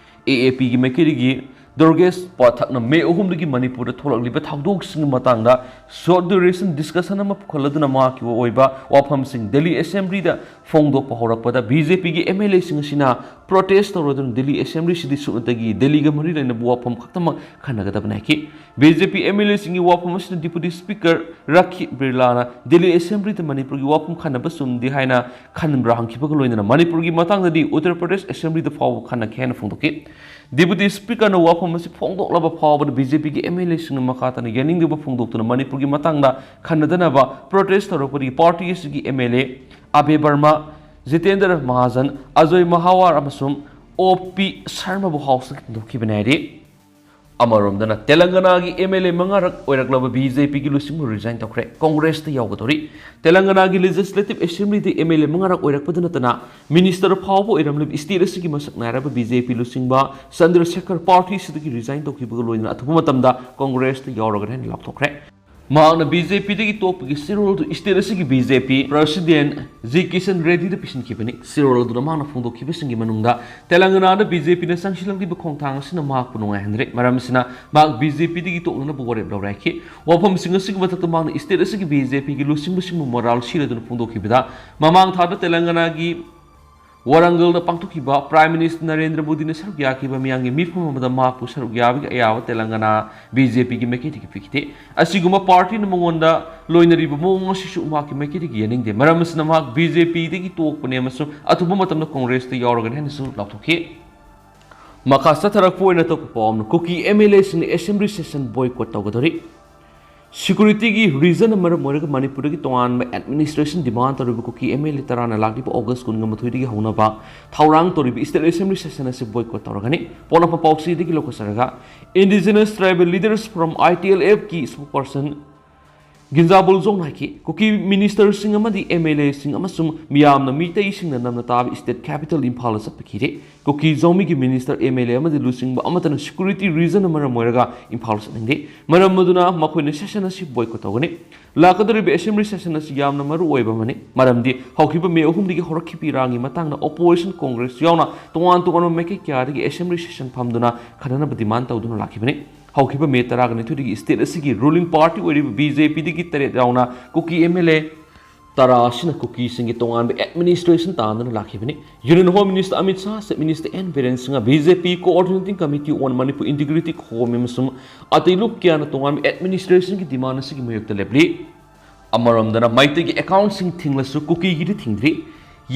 AAPꯒꯤ ꯃꯥꯏꯀꯩꯗꯒꯤ ꯗꯨꯔꯒꯦꯁ ꯄꯊꯥꯛꯅ ꯃꯦ ꯑꯍꯨꯝꯗꯒꯤ ꯃꯅꯤꯄꯨꯔꯗ ꯊꯣꯛꯂꯛꯂꯤꯕ ꯊꯧꯗꯣꯛꯁꯤꯡꯒꯤ ꯃꯇꯥꯡꯗ short duration discussion ꯑꯃ ꯄꯨꯈꯠꯂꯗꯨꯅ ꯃꯍꯥꯛꯀꯤ ꯑꯣꯏꯕ ꯋꯥꯐꯝꯁꯤꯡ ꯗꯦꯜꯂꯤ assemblyꯗ ꯐꯣꯡꯗꯣꯛꯄ ꯍꯧꯔꯛꯄꯗ BJPꯒꯤ MLAꯁꯤꯡ ꯑꯁꯤꯅ protest ꯇꯧꯔꯗꯨꯅ ꯗꯦꯜꯂꯤ assemblyꯁꯤꯗꯤ ꯁꯨꯞꯅꯇꯒꯤ ꯗꯦꯜꯂꯤꯒ ꯃꯔꯤ ꯂꯩꯅꯕ ꯋꯥꯐꯝ ꯈꯛꯇꯃꯛ ꯈꯟꯅꯒꯗꯕꯅꯤ ꯍꯥꯏꯈꯤ꯫ BJP MLAꯁꯤꯡꯒꯤ ꯋꯥꯐꯝ ꯑꯁꯤꯅ Deputy Speaker ꯔꯈꯤ ꯕꯤꯔꯂꯥꯅ ꯗꯦꯜꯂꯤ assemblyꯗ ꯃꯅꯤꯄꯨꯔꯒꯤ ꯋꯥꯐꯝ ꯈꯟꯅꯕ ꯆꯨꯝꯗꯦ ꯍꯥꯏꯅ ꯈꯟꯕ꯭ꯔꯥ ꯍꯪꯈꯤꯕꯒ ꯂꯣꯏꯅꯅ ꯃꯅꯤꯄꯨꯔꯒꯤ ꯃꯇꯥꯡꯗꯗꯤ ꯎꯠꯇꯔ ꯄ꯭ꯔꯗꯦꯁ assemblyꯗ ꯐꯥꯎꯕ ꯈꯟꯅꯈꯤ ꯍꯥꯏꯅ ꯐꯣꯡꯗꯣꯛꯈꯤ꯫ Deputy Speakerꯅ ꯋꯥꯐꯝ ꯑꯁꯤ ꯐꯣꯡꯗꯣꯛꯂꯕ ꯐꯥꯎꯕꯗ BJPꯒꯤ MLAꯁꯤꯡꯅ ꯃꯈꯥ ꯇꯥꯅ ꯌꯥꯅꯤꯡꯗꯕ ꯐꯣꯡꯗꯣꯛꯇꯨꯅ ꯃꯅꯤꯄꯨꯔꯒꯤ ꯃꯇꯥꯡꯗ ꯈꯟꯅꯗꯅꯕ protest ꯇꯧꯔꯛꯄꯗꯒꯤ party ꯑꯁꯤꯒꯤ MLA ꯑꯕꯦ ꯕꯔꯃ, ꯖꯤꯇꯦꯟꯗ꯭ꯔ ꯃꯍꯥꯖꯟ, ꯑꯖꯣꯏ ꯃꯍꯥꯋꯥꯔ ꯑꯃꯁꯨꯡ ꯑꯣ ꯄꯤ ꯁꯔꯃꯕꯨ Houseꯇꯒꯤ ꯍꯟꯗꯣꯛꯈꯤꯕꯅꯤ ꯍꯥꯏꯔꯤ꯫ ꯑꯃꯔꯣꯝꯗꯅ ꯇꯦꯂꯪꯒꯅꯥꯒꯤ MLA ꯃꯉꯥꯔꯛ ꯑꯣꯏꯔꯛꯂꯕ BJPꯒꯤ ꯂꯨꯆꯤꯡꯕ resign ꯇꯧꯈ꯭ꯔꯦ, ꯀꯣꯡꯒ꯭ꯔꯦꯁꯇ ꯌꯥꯎꯒꯗꯧꯔꯤ꯫ ꯇꯦꯂꯪꯒꯅꯥꯒꯤ legislative assemblyꯗ MLA ꯃꯉꯥꯔꯛ ꯑꯣꯏꯔꯛꯄꯗ ꯅꯠꯇꯅ minister ꯐꯥꯎꯕ ꯑꯣꯏꯔꯝꯂꯤꯕ state ꯑꯁꯤꯒꯤ ꯃꯁꯛ ꯅꯥꯏꯔꯕ BJP ꯂꯨꯆꯤꯡꯕ ꯆꯟꯗ꯭ꯔꯁꯦꯈꯔ party ꯑꯁꯤꯗꯒꯤ resign ꯇꯧꯈꯤꯕꯒ ꯂꯣꯏꯅꯅ ꯑꯊꯨꯕ ꯃꯇꯝꯗ ꯀꯣꯡꯒ꯭ꯔꯦꯁꯇ ꯌꯥꯎꯔꯒꯅꯤ ꯍꯥꯏꯅ ꯂꯥꯎꯊꯣꯛꯈ꯭ꯔꯦ꯫ ꯃꯍꯥꯛꯅ BJPꯗꯒꯤ ꯇꯣꯛꯄꯒꯤ ꯆꯦꯔꯣꯜꯗꯨ state ꯑꯁꯤꯒꯤ BJP president ꯖꯤ ꯀꯤꯁꯟ ꯔꯦꯗꯤꯗ ꯄꯤꯁꯤꯟꯈꯤꯕꯅꯤ꯫ ꯆꯦꯔꯣꯜ ꯑꯗꯨꯗ ꯃꯍꯥꯛꯅ ꯐꯣꯡꯗꯣꯛꯈꯤꯕꯁꯤꯡꯒꯤ ꯃꯅꯨꯡꯗ ꯇꯦꯂꯪꯒꯅꯥꯗ BJPꯅ ꯆꯪꯁꯤꯜꯂꯛꯂꯤꯕ ꯈꯣꯡꯊꯥꯡ ꯑꯁꯤꯅ ꯃꯍꯥꯛꯄꯨ ꯅꯨꯡꯉꯥꯏꯍꯟꯗ꯭ꯔꯦ, ꯃꯔꯝ ꯑꯁꯤꯅ ꯃꯍꯥꯛ BJPꯗꯒꯤ ꯇꯣꯛꯅꯅꯕ ꯋꯥꯔꯦꯞ ꯂꯧꯔꯦ ꯍꯥꯏꯈꯤ꯫ ꯋꯥꯐꯝꯁꯤꯡ ꯑꯁꯤꯒꯤ ꯃꯊꯛꯇ ꯃꯍꯥꯛꯅ state ꯑꯁꯤꯒꯤ BJPꯒꯤ ꯂꯨꯆꯤꯡꯕꯁꯤꯡꯕꯨ morale ꯁꯤꯔꯗꯨꯅ ꯐꯣꯡꯗꯣꯛꯈꯤꯕꯗ, ꯃꯃꯥꯡ ꯊꯥꯗ ꯇꯦꯂꯪꯒꯅꯥꯒꯤ ꯋꯥꯔꯥꯡꯒꯜꯗ ꯄꯥꯡꯊꯣꯛꯈꯤꯕ Prime Minister ꯅꯔꯦꯟꯗ꯭ꯔ ꯃꯣꯗꯤꯅ ꯁꯔꯨꯛ ꯌꯥꯈꯤꯕ ꯃꯤꯌꯥꯝꯒꯤ ꯃꯤꯐꯝ ꯑꯃꯗ ꯃꯍꯥꯛꯄꯨ ꯁꯔꯨꯛ ꯌꯥꯕꯒꯤ ꯑꯌꯥꯕ ꯇꯦꯂꯪꯒꯅꯥ BJPꯒꯤ ꯃꯥꯏꯀꯩꯗꯒꯤ ꯄꯤꯈꯤꯗꯦ꯫ ꯑꯁꯤꯒꯨꯝꯕ partyꯅ ꯃꯉꯣꯟꯗ ꯂꯣꯏꯅꯔꯤꯕ ꯃꯑꯣꯡ ꯑꯁꯤꯁꯨ ꯃꯍꯥꯛꯀꯤ ꯃꯥꯏꯀꯩꯗꯒꯤ ꯌꯥꯅꯤꯡꯗꯦ꯫ ꯃꯔꯝ ꯑꯁꯤꯅ ꯃꯍꯥꯛ BJPꯗꯒꯤ ꯇꯣꯛꯄꯅꯤ ꯑꯃꯁꯨꯡ ꯑꯊꯨꯕ ꯃꯇꯝꯗ ꯀꯣꯡꯒ꯭ꯔꯦꯁꯇ ꯌꯥꯎꯔꯒꯅꯤ ꯍꯥꯏꯅꯁꯨ ꯂꯥꯎꯊꯣꯛꯈꯤ꯫ ꯃꯈꯥ ꯆꯠꯊꯔꯛꯄ ꯑꯣꯏꯅ ꯑꯇꯣꯞꯄ ꯄꯥꯎ ꯑꯃꯅ, ꯀꯨꯀꯤ MLAꯁꯤꯡꯅ assembly session boycott ꯇꯧꯒꯗꯧꯔꯤ꯫ Securityꯒꯤ reasonꯅ ꯃꯔꯝ ꯑꯣꯏꯔꯒ ꯃꯅꯤꯄꯨꯔꯗꯒꯤ ꯇꯣꯉꯥꯟꯕ administration demand ꯇꯧꯔꯤꯕ ꯀꯨꯀꯤ MLA ꯇꯔꯥꯅ ꯂꯥꯛꯂꯤꯕ August ꯀꯨꯟꯒ ꯃꯥꯊꯣꯏꯗꯒꯤ ꯍꯧꯅꯕ ꯊꯧꯔꯥꯡ ꯇꯧꯔꯤꯕ state assembly session ꯑꯁꯤ boycott ꯇꯧꯔꯒꯅꯤ꯫ ꯄꯣꯠꯅꯐꯝ ꯄꯥꯎꯆꯦꯗꯒꯤ ꯂꯧꯈꯠꯆꯔꯒ, Indigenous Tribal Leaders Forum, ITLFꯀꯤ spokesperson ꯒꯤꯟꯖꯥꯕꯨꯜ ꯖꯣꯡꯅ ꯍꯥꯏꯈꯤ, ꯀꯨꯀꯤ ꯃꯤꯅꯤꯁꯇꯔꯁꯤꯡ ꯑꯃꯗꯤ ꯑꯦꯝ ꯑꯦꯜ ꯑꯦꯁꯤꯡ ꯑꯃꯁꯨꯡ ꯃꯤꯌꯥꯝꯅ ꯃꯤꯇꯩꯁꯤꯡꯅ ꯅꯝꯅ ꯇꯥꯕ ꯏꯁꯇꯦꯠ ꯀꯦꯄꯤꯇꯦꯜ ꯏꯝꯐꯥꯜꯗ ꯆꯠꯄ ꯀꯤꯔꯦ꯫ ꯀꯨꯀꯤ ꯖꯥꯎꯃꯤꯒꯤ ꯃꯤꯅꯤꯁꯇꯔ, ꯑꯦꯝ ꯑꯦꯜ ꯑꯦ ꯑꯃꯗꯤ ꯂꯨꯆꯤꯡꯕ ꯑꯃꯠꯇꯅ ꯁꯦꯀ꯭ꯌꯨꯔꯤꯇꯤ ꯔꯤꯖꯟꯅ ꯃꯔꯝ ꯑꯣꯏꯔꯒ ꯏꯝꯐꯥꯜ ꯆꯠꯅꯤꯡꯗꯦ꯫ ꯃꯔꯝ ꯑꯗꯨꯅ ꯃꯈꯣꯏꯅ ꯁꯦꯁꯟ ꯑꯁꯤ ꯕꯣꯏꯀꯣꯠ ꯇꯧꯒꯅꯤ꯫ ꯂꯥꯛꯀꯗꯧꯔꯤꯕ ꯑꯦꯁꯦꯝꯕ꯭ꯂꯤ ꯁꯦꯁꯟ ꯑꯁꯤ ꯌꯥꯝꯅ ꯃꯔꯨ ꯑꯣꯏꯕ ꯑꯃꯅꯤ, ꯃꯔꯝꯗꯤ ꯍꯧꯈꯤꯕ ꯃꯦ ꯑꯍꯨꯝꯗꯒꯤ ꯍꯧꯔꯛꯈꯤꯕ ꯏꯔꯥꯡꯒꯤ ꯃꯇꯥꯡꯗ ꯑꯣꯄꯣꯖꯤꯁꯟ ꯀꯣꯡꯒ꯭ꯔꯦꯁ ꯌꯥꯎꯅ ꯇꯣꯉꯥꯟ ꯇꯣꯉꯥꯟꯕ ꯃꯥꯏꯀꯩ ꯀꯌꯥꯗꯒꯤ ꯑꯦꯁꯦꯝꯕ꯭ꯂꯤ ꯁꯦꯁꯟ ꯐꯝꯗꯨꯅ ꯈꯟꯅꯅꯕ ꯗꯤꯃꯥꯟ ꯇꯧꯗꯨꯅ ꯂꯥꯛꯈꯤꯕꯅꯤ꯫ ꯍꯧꯈꯤꯕ ꯃꯦ ꯇꯔꯥꯅꯤꯊꯣꯏꯗꯒꯤ ꯏꯁꯇꯦꯠ ꯑꯁꯤꯒꯤ ꯔꯨꯂꯤꯡ ꯄꯥꯔꯇꯤ ꯑꯣꯏꯔꯤꯕ ꯕꯤ ꯖꯦ ꯄꯤꯗꯒꯤ ꯇꯔꯦꯠ ꯌꯥꯎꯅ ꯀꯨꯀꯤ ꯑꯦꯝ ꯑꯦꯜ ꯑꯦ ꯇꯔꯥ ꯑꯁꯤꯅ ꯀꯨꯀꯤꯁꯤꯡꯒꯤ ꯇꯣꯉꯥꯟꯕ ꯑꯦꯗꯃꯤꯅꯤꯁꯇ꯭ꯔꯦꯁꯟ ꯇꯥꯟꯗꯨꯅ ꯂꯥꯛꯈꯤꯕꯅꯤ꯫ Union home minister Amit Shah, chief minister N Biren Singh, B J P coordinating committee on Manipur integrity ꯈꯣꯝꯃꯤ ꯑꯃꯁꯨꯡ ꯑꯇꯩ ꯂꯨꯞ ꯀꯌꯥꯅ ꯇꯣꯉꯥꯟꯕ ꯑꯦꯗꯃꯤꯅꯤꯁꯇ꯭ꯔꯦꯁꯟꯒꯤ ꯗꯤꯃꯥꯟ ꯑꯁꯤꯒꯤ ꯃꯥꯌꯣꯛꯇ ꯂꯦꯞꯂꯤ꯫ ꯑꯃꯔꯣꯝꯗꯅ ꯃꯩꯇꯩꯒꯤ ꯑꯦꯀꯥꯎꯟꯠꯁꯤꯡ ꯊꯤꯡꯂꯁꯨ ꯀꯨꯀꯤꯒꯤꯗꯤ ꯊꯤꯡꯗ꯭ꯔꯤ꯫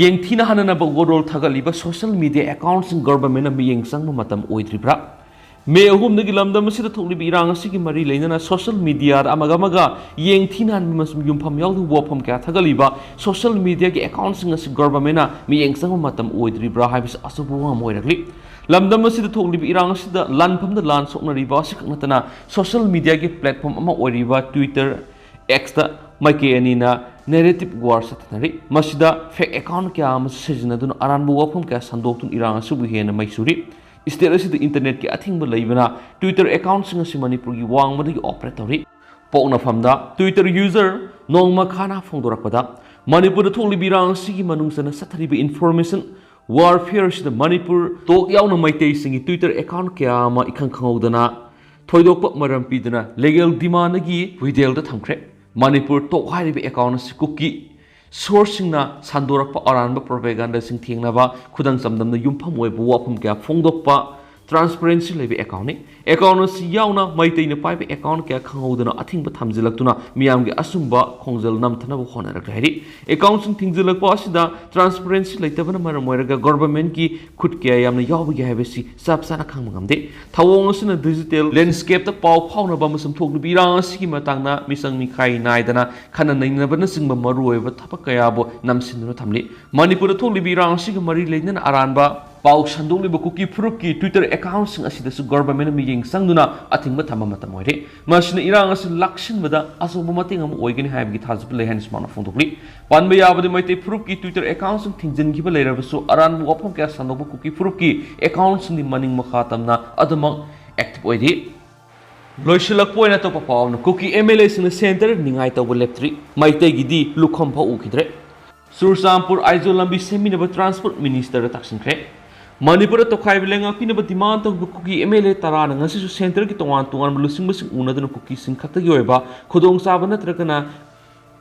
ꯌꯦꯡꯊꯤꯅ ꯍꯟꯅꯅꯕ ꯋꯥꯔꯣꯜ ꯊꯥꯒꯠꯂꯤꯕ ꯁꯣꯁꯤꯌꯦꯜ ꯃꯤꯗꯤꯌꯥ ꯑꯦꯀꯥꯎꯟꯠꯁꯤꯡ ꯒꯣꯚꯔꯟꯃꯦꯟꯠꯅ ꯃꯤꯠꯌꯦꯡ ꯆꯪꯕ ꯃꯇꯝ ꯑꯣꯏꯗ꯭ꯔꯤꯕ꯭ꯔꯥ? ꯃꯦ ꯑꯍꯨꯝꯗꯒꯤ ꯂꯝꯗꯝ ꯑꯁꯤꯗ ꯊꯣꯛꯂꯤꯕ ꯏꯔꯥꯡ ꯑꯁꯤꯒꯤ ꯃꯔꯤ ꯂꯩꯅꯅ ꯁꯣꯁꯤꯌꯦꯜ ꯃꯤꯗꯤꯌꯥꯗ ꯑꯃꯒ ꯑꯃꯒ ꯌꯦꯡꯊꯤꯅꯍꯟꯕ ꯑꯃꯁꯨꯡ ꯌꯨꯝꯐꯝ ꯌꯥꯎꯗꯕ ꯋꯥꯐꯝ ꯀꯌꯥ ꯊꯥꯒꯠꯂꯤꯕ ꯁꯣꯁꯤꯌꯦꯜ ꯃꯤꯗꯤꯌꯥꯒꯤ ꯑꯦꯀꯥꯎꯟꯠꯁꯤꯡ ꯑꯁꯤ ꯒꯣꯚꯔꯟꯃꯦꯟꯠꯅ ꯃꯤꯠꯌꯦꯡ ꯆꯪꯕ ꯃꯇꯝ ꯑꯣꯏꯗ꯭ꯔꯤꯕ꯭ꯔꯥ ꯍꯥꯏꯕꯁꯤ ꯑꯆꯧꯕ ꯋꯥꯐꯝ ꯑꯣꯏꯔꯛꯂꯤ꯫ ꯂꯝꯗꯝ ꯑꯁꯤꯗ ꯊꯣꯛꯂꯤꯕ ꯏꯔꯥꯡ ꯑꯁꯤꯗ ꯂꯥꯟꯐꯝꯗ ꯂꯥꯟ ꯁꯣꯛꯅꯔꯤꯕ ꯑꯁꯤꯈꯛ ꯅꯠꯇꯅ ꯁꯣꯁꯤꯌꯦꯜ ꯃꯤꯗꯤꯌꯥꯒꯤ ꯄ꯭ꯂꯦꯠꯐꯣꯔꯝ ꯑꯃ ꯑꯣꯏꯔꯤꯕ ꯇ꯭ꯋꯤꯇꯔ ꯑꯦꯛꯁꯇ ꯃꯥꯏꯀꯩ ꯑꯅꯤꯅ ꯅꯦꯔꯦꯇꯤꯚ ꯋꯥꯔ ꯆꯠꯊꯅꯔꯤ꯫ ꯃꯁꯤꯗ ꯐꯦꯛ ꯑꯦꯀꯥꯎꯟꯠ ꯀꯌꯥ ꯑꯃꯁꯨ ꯁꯤꯖꯤꯟꯅꯗꯨꯅ ꯑꯔꯥꯟꯕ ꯋꯥꯐꯝ ꯀꯌꯥ ꯁꯟꯗꯣꯛꯇꯨꯅ ꯏꯔꯥꯡ ꯑꯁꯤꯕꯨ ꯍꯦꯟꯅ ꯃꯩ ꯆꯨꯔꯤ꯫ ꯏꯁꯇꯦꯠ ꯑꯁꯤꯗ ꯏꯟꯇꯔꯅꯦꯠꯀꯤ ꯑꯊꯤꯡꯕ ꯂꯩꯕꯅ ꯇ꯭ꯋꯤꯇꯔ ꯑꯦꯀꯥꯎꯟꯠꯁꯤꯡ ꯑꯁꯤ ꯃꯅꯤꯄꯨꯔꯒꯤ ꯋꯥꯡꯃꯗꯒꯤ ꯑꯣꯄꯔꯦꯠ ꯇꯧꯔꯤ꯫ ꯄꯣꯛꯅꯐꯝꯗ ꯇ꯭ꯋꯤꯇꯔ ꯌꯨꯖꯔ ꯅꯣꯡꯃ ꯈꯥꯅ ꯐꯣꯡꯗꯣꯔꯛꯄꯗ, ꯃꯅꯤꯄꯨꯔꯗ ꯊꯣꯛꯂꯤꯕ ꯏꯔꯥꯡ ꯑꯁꯤꯒꯤ ꯃꯅꯨꯡ ꯆꯟꯅ ꯆꯠꯊꯔꯤꯕ ꯏꯟꯐꯣꯔꯃꯦꯁꯟ ꯋꯥꯔꯐꯤꯌꯔ ꯑꯁꯤꯗ ꯃꯅꯤꯄꯨꯔ ꯇꯣꯛ ꯌꯥꯎꯅ ꯃꯩꯇꯩꯁꯤꯡꯒꯤ ꯇ꯭ꯋꯤꯇꯔ ꯑꯦꯀꯥꯎꯟꯠ ꯀꯌꯥ ꯑꯃ ꯏꯈꯪ ꯈꯪꯍꯧꯗꯅ ꯊꯣꯏꯗꯣꯛꯄ ꯃꯔꯝ ꯄꯤꯗꯅ ꯂꯤꯒꯦꯜ ꯗꯤꯃꯥꯟꯗꯒꯤ ꯋꯤꯗꯦꯜꯗ ꯊꯝꯈ꯭ꯔꯦ꯫ ꯃꯅꯤꯄꯨꯔ ꯇꯣꯛ ꯍꯥꯏꯔꯤꯕ ꯑꯦꯀꯥꯎꯟꯠ ꯑꯁꯤ ꯀꯨꯀꯤ ꯁꯣꯔꯁꯁꯤꯡꯅ ꯁꯟꯗꯣꯔꯛꯄ ꯑꯔꯥꯟꯕ ꯄ꯭ꯔꯣꯄꯦꯒꯥꯟꯗꯥꯁꯤꯡ ꯊꯦꯡꯅꯕ, ꯈꯨꯗꯝ ꯆꯥꯡꯗꯝꯅ ꯌꯨꯝꯐꯝ ꯑꯣꯏꯕ ꯋꯥꯐꯝ ꯀꯌꯥ ꯐꯣꯡꯗꯣꯛꯄ, ꯇ꯭ꯔꯥꯟꯁꯄꯔꯦꯟꯁꯤ ꯂꯩꯕ ꯑꯦꯀꯥꯎꯟꯠꯅꯤ꯫ ꯑꯦꯀꯥꯎꯟꯠ ꯑꯁꯤ ꯌꯥꯎꯅ ꯃꯩꯇꯩꯅ ꯄꯥꯏꯕ ꯑꯦꯀꯥꯎꯟꯠ ꯀꯌꯥ ꯈꯪꯍꯧꯗꯅ ꯑꯊꯤꯡꯕ ꯊꯝꯖꯤꯜꯂꯛꯇꯨꯅ ꯃꯤꯌꯥꯝꯒꯤ ꯑꯆꯨꯝꯕ ꯈꯣꯡꯖꯦꯜ ꯅꯝꯊꯅꯕ ꯍꯣꯠꯅꯔꯛꯂꯦ ꯍꯥꯏꯔꯤ꯫ ꯑꯦꯀꯥꯎꯟꯠꯁꯤꯡ ꯊꯤꯡꯖꯤꯜꯂꯛꯄ ꯑꯁꯤꯗ ꯇ꯭ꯔꯥꯟꯁꯄꯔꯦꯟꯁꯤ ꯂꯩꯇꯕꯅ ꯃꯔꯝ ꯑꯣꯏꯔꯒ ꯒꯣꯚꯔꯟꯃꯦꯟꯠꯀꯤ ꯈꯨꯠ ꯀꯌꯥ ꯌꯥꯝꯅ ꯌꯥꯎꯕꯒꯦ ꯍꯥꯏꯕꯁꯤ ꯆꯞ ꯆꯥꯅ ꯈꯪꯕ ꯉꯝꯗꯦ꯫ ꯊꯧꯑꯣꯡ ꯑꯁꯤꯅ ꯗꯤꯖꯤꯇꯦꯜ ꯂꯦꯟꯁ꯭ꯀꯦꯞꯇ ꯄꯥꯎ ꯐꯥꯎꯅꯕ ꯑꯃꯁꯨꯡ ꯊꯣꯛꯂꯤꯕ ꯏꯔꯥꯡ ꯑꯁꯤꯒꯤ ꯃꯇꯥꯡꯗ ꯃꯤꯆꯪ ꯃꯤꯈꯥꯏ ꯅꯥꯏꯗꯅ ꯈꯟꯅ ꯅꯩꯅꯕꯅꯆꯤꯡꯕ ꯃꯔꯨꯑꯣꯏꯕ ꯊꯕꯛ ꯀꯌꯥꯕꯨ ꯅꯝꯁꯤꯟꯗꯨꯅ ꯊꯝꯂꯤ꯫ ꯃꯅꯤꯄꯨꯔꯗ ꯊꯣꯛꯂꯤꯕ ꯏꯔꯥꯡ ꯑꯁꯤꯒ ꯃꯔꯤ ꯂꯩꯅꯅ ꯑꯔꯥꯟꯕ ꯄꯥꯎ ꯁꯟꯗꯣꯛꯂꯤꯕ ꯀꯨꯀꯤ ꯐꯨꯔꯨꯞꯀꯤ Twitter accountꯁꯤꯡ ꯑꯁꯤꯗꯁꯨ ꯒꯚꯔꯟꯃꯦꯟꯠꯅ ꯃꯤꯠꯌꯦꯡ ꯆꯪꯗꯨꯅ ꯑꯊꯤꯡꯕ ꯊꯝꯕ ꯃꯇꯝ ꯑꯣꯏꯔꯦ꯫ ꯃꯁꯤꯅ ꯏꯔꯥꯡ ꯑꯁꯤ ꯂꯥꯛꯁꯤꯟꯕꯗ ꯑꯆꯧꯕ ꯃꯇꯦꯡ ꯑꯃ ꯑꯣꯏꯒꯅꯤ ꯍꯥꯏꯕꯒꯤ ꯊꯥꯖꯕ ꯂꯩ ꯍꯥꯏꯅꯁꯨ ꯃꯥꯅ ꯐꯣꯡꯗꯣꯛꯂꯤ꯫ ꯄꯟꯕ ꯌꯥꯕꯗꯤ, ꯃꯩꯇꯩ ꯐꯨꯔꯨꯞꯀꯤ Twitter accountꯁꯤꯡ ꯊꯤꯡꯖꯤꯟꯈꯤꯕ ꯂꯩꯔꯕꯁꯨ, ꯑꯔꯥꯟꯕ ꯋꯥꯐꯝ ꯀꯌꯥ ꯁꯟꯗꯣꯛꯄ ꯀꯨꯀꯤ ꯐꯨꯔꯨꯞꯀꯤ accountꯁꯤꯡꯗꯤ ꯃꯅꯤꯡ ꯃꯈꯥ ꯇꯝꯅ ꯑꯗꯨꯃꯛ active ꯑꯣꯏꯔꯤ꯫ ꯂꯣꯏꯁꯤꯜꯂꯛꯄ ꯑꯣꯏꯅ ꯑꯇꯣꯞꯄ ꯄꯥꯎ ꯑꯃꯅ, ꯀꯨꯀꯤ MLAꯁꯤꯡꯅ centre ꯅꯤꯡꯉꯥꯏ ꯇꯧꯕ ꯂꯦꯞꯇ꯭ꯔꯤ꯫ ꯃꯩꯇꯩꯒꯤꯗꯤ ꯂꯨꯈꯝ ꯐꯥꯎ ꯎꯈꯤꯗ꯭ꯔꯦ꯫ ꯆꯨꯔꯆꯥꯟꯄꯨꯔ ꯑꯥꯏꯖꯣꯜ ꯂꯝꯕꯤ ꯁꯦꯝꯕꯤꯅꯕ transport ministerꯗ ꯇꯥꯛꯁꯤꯟꯈ꯭ꯔꯦ꯫ ꯃꯅꯤꯄꯨꯔꯗ ꯇꯣꯈꯥꯏꯕ ꯂꯩꯉꯥꯛꯄꯤꯅꯕ demand ꯇꯧꯔꯤꯕ ꯀꯨꯀꯤ MLA ꯇꯔꯥꯅ ꯉꯁꯤꯁꯨ centreꯒꯤ ꯇꯣꯉꯥꯟ ꯇꯣꯉꯥꯟꯕ ꯂꯨꯆꯤꯡꯕꯁꯤꯡ ꯎꯅꯗꯨꯅ ꯀꯨꯀꯤꯁꯤꯡ ꯈꯛꯇꯒꯤ ꯑꯣꯏꯕ ꯈꯨꯗꯣꯡꯆꯥꯕ ꯅꯠꯇ꯭ꯔꯒꯅ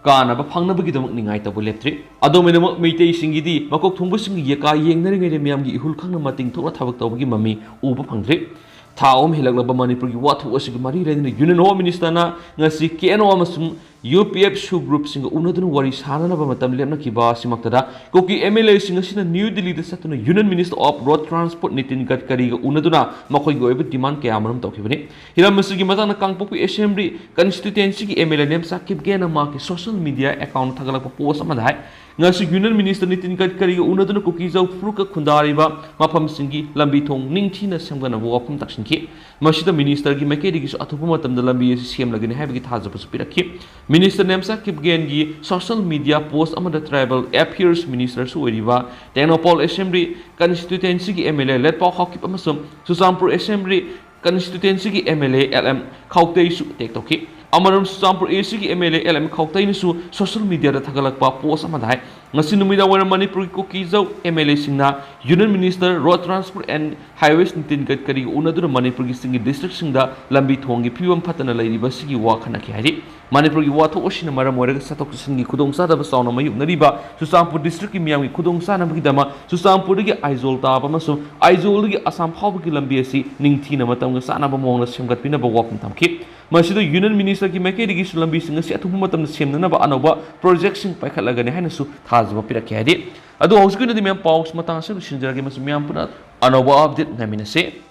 ꯀꯥꯟꯅꯕ ꯐꯪꯅꯕꯒꯤꯗꯃꯛ ꯅꯤꯡꯉꯥꯏ ꯇꯧꯕ ꯂꯦꯞꯇ꯭ꯔꯤ꯫ ꯑꯗꯨꯝ ꯑꯣꯏꯅꯃꯛ, ꯃꯩꯇꯩꯁꯤꯡꯒꯤꯗꯤ ꯃꯀꯣꯛ ꯊꯣꯡꯕꯁꯤꯡꯒꯤ ꯌꯦꯀꯥ ꯌꯦꯡꯅꯔꯤꯉꯩꯗ ꯃꯤꯌꯥꯝꯒꯤ ꯏꯍꯨꯜ ꯈꯪꯅ ꯃꯇꯤꯡ ꯊꯣꯛꯅ ꯊꯕꯛ ꯇꯧꯕꯒꯤ ꯃꯃꯤ ꯎꯕ ꯐꯪꯗ꯭ꯔꯤ꯫ ꯊꯥ ꯑꯍꯨꯝ ꯍꯦꯜꯂꯛꯂꯕ ꯃꯅꯤꯄꯨꯔꯒꯤ ꯋꯥꯊꯣꯛ ꯑꯁꯤꯒ ꯃꯔꯤ ꯂꯩꯅꯅ Union Home Ministerꯅ ꯉꯁꯤ KNO ꯑꯃꯁꯨꯡ UPF sub groupꯁꯤꯡꯒ ꯎꯅꯗꯨꯅ ꯋꯥꯔꯤ ꯁꯥꯅꯅꯕ ꯃꯇꯝ ꯂꯦꯞꯅꯈꯤꯕ ꯑꯁꯤꯃꯛꯇꯗ, ꯀꯨꯀꯤ MLAꯁꯤꯡ ꯑꯁꯤꯅ ꯅ꯭ꯌꯨ ꯗꯤꯜꯂꯤꯗ ꯆꯠꯇꯨꯅ Union Minister of Road Transport Nitin ꯒꯗꯀꯔꯤꯒ ꯎꯅꯗꯨꯅ ꯃꯈꯣꯏꯒꯤ ꯑꯣꯏꯕ demand ꯀꯌꯥꯃꯔꯨꯝ ꯇꯧꯈꯤꯕꯅꯤ꯫ ꯍꯤꯔꯝ ꯑꯁꯤꯒꯤ ꯃꯇꯥꯡꯗ ꯀꯥꯡꯄꯣꯛꯄꯤ Assembly constituencyꯒꯤ MLA ꯅꯦꯝꯆꯥ ꯀꯤꯞꯒꯦꯟꯅ ꯃꯍꯥꯛꯀꯤ social media account ꯊꯥꯒꯠꯂꯛꯄ post ꯑꯃꯗ ꯍꯥꯏ, ꯉꯁꯤ Union Minister ꯅꯤꯇꯤꯟ ꯒꯗꯀꯔꯤꯒ ꯎꯅꯗꯨꯅ ꯀꯨꯀꯤꯖꯧ ꯐꯨꯔꯨꯞꯀ ꯈꯨꯟꯗꯥꯔꯤꯕ ꯃꯐꯝꯁꯤꯡꯒꯤ ꯂꯝꯕꯤ ꯊꯣꯡ ꯅꯤꯡꯊꯤꯅ ꯁꯦꯝꯒꯠꯅꯕ ꯋꯥꯐꯝ ꯇꯥꯛꯁꯤꯟꯈꯤ꯫ ꯃꯁꯤꯗ ministerꯒꯤ ꯃꯥꯏꯀꯩꯗꯒꯤꯁꯨ ꯑꯊꯨꯕ ꯃꯇꯝꯗ ꯂꯝꯕꯤ ꯑꯁꯤ ꯁꯦꯝꯂꯒꯅꯤ ꯍꯥꯏꯕꯒꯤ ꯊꯥꯖꯕꯁꯨ ꯄꯤꯔꯛꯈꯤ꯫ Minister Nemcha ꯀꯤꯞꯒꯦꯟꯒꯤ social media post ꯑꯃꯗ Tribal Affairs Ministerꯁꯨ ꯑꯣꯏꯔꯤꯕ ꯇꯦꯡꯅꯧꯄꯥꯜ Assembly constituencyꯒꯤ MLA ꯂꯦꯠꯄꯥꯎ ꯍꯥꯎꯀꯤꯞ ꯑꯃꯁꯨꯡ Churachandpur Assembly constituencyꯒꯤ MLA LM ꯈꯥꯎꯇꯩꯁꯨ tag ꯇꯧꯈꯤ꯫ ꯑꯃꯔꯣꯝ Churachandpur ACꯒꯤ MLA LM ꯈꯥꯎꯇꯩꯅꯁꯨ social mediaꯗ ꯊꯥꯒꯠꯂꯛꯄ post ꯑꯃꯗ ꯍꯥꯏ, ꯉꯁꯤ ꯅꯨꯃꯤꯗꯥꯡ ꯋꯥꯏꯔꯝ ꯃꯅꯤꯄꯨꯔꯒꯤ ꯀꯨꯀꯤꯖꯧ MLAꯁꯤꯡꯅ Union Minister Road Transport and Highways Nitin ꯒꯗꯀꯔꯤꯒ ꯎꯅꯗꯨꯅ ꯃꯅꯤꯄꯨꯔꯒꯤ ꯆꯤꯡꯒꯤ districtꯁꯤꯡꯗ ꯂꯝꯕꯤ ꯊꯣꯡꯒꯤ ꯐꯤꯕꯝ ꯐꯠꯇꯅ ꯂꯩꯔꯤꯕ ꯑꯁꯤꯒꯤ ꯋꯥ ꯈꯟꯅꯈꯤ ꯍꯥꯏꯔꯤ꯫ ꯃꯅꯤꯄꯨꯔꯒꯤ ꯋꯥꯊꯣꯛ ꯑꯁꯤꯅ ꯃꯔꯝ ꯑꯣꯏꯔꯒ ꯆꯠꯊꯣꯛ ꯆꯠꯁꯤꯟꯒꯤ ꯈꯨꯗꯣꯡꯆꯥꯗꯕ ꯆꯥꯎꯅ ꯃꯥꯌꯣꯛꯅꯔꯤꯕ ꯆꯨꯔꯆꯥꯟꯄꯨꯔ districtꯀꯤ ꯃꯤꯌꯥꯝꯒꯤ ꯈꯨꯗꯣꯡꯆꯥꯅꯕꯒꯤꯗꯃꯛ ꯆꯨꯔꯆꯥꯟꯄꯨꯔꯗꯒꯤ ꯑꯥꯏꯖꯣꯜ ꯇꯥꯕ ꯑꯃꯁꯨꯡ ꯑꯥꯏꯖꯣꯜꯗꯒꯤ ꯑꯁꯥꯝ ꯐꯥꯎꯕꯒꯤ ꯂꯝꯕꯤ ꯑꯁꯤ ꯅꯤꯡꯊꯤꯅ ꯃꯇꯝꯒ ꯆꯥꯅꯕ ꯃꯑꯣꯡꯗ ꯁꯦꯝꯒꯠꯄꯤꯅꯕ ꯋꯥꯐꯝ ꯊꯝꯈꯤ꯫ ꯃꯁꯤꯗ Union Ministerꯒꯤ ꯃꯥꯏꯀꯩꯗꯒꯤꯁꯨ ꯂꯝꯕꯤꯁꯤꯡ ꯑꯁꯤ ꯑꯊꯨꯕ ꯃꯇꯝꯗ ꯁꯦꯝꯅꯅꯕ ꯑꯅꯧꯕ projectꯁꯤꯡ ꯄꯥꯏꯈꯠꯂꯒꯅꯤ ꯍꯥꯏꯅꯁꯨ ꯊꯥꯖꯕ ꯄꯤꯔꯛꯈꯤ ꯍꯥꯏꯔꯤ꯫ ꯑꯗꯣ ꯍꯧꯖꯤꯛꯀꯤ ꯑꯣꯏꯅꯗꯤ ꯃꯌꯥꯝ ꯄꯥꯎꯁꯤ ꯃꯇꯥꯡ ꯑꯁꯤꯗ ꯂꯣꯏꯁꯤꯟꯖꯔꯒꯦ, ꯑꯃꯁꯨꯡ ꯃꯌꯥꯝ ꯄꯨꯟꯅ ꯑꯅꯧꯕ update ꯉꯥꯏꯃꯤꯟꯅꯁꯤ꯫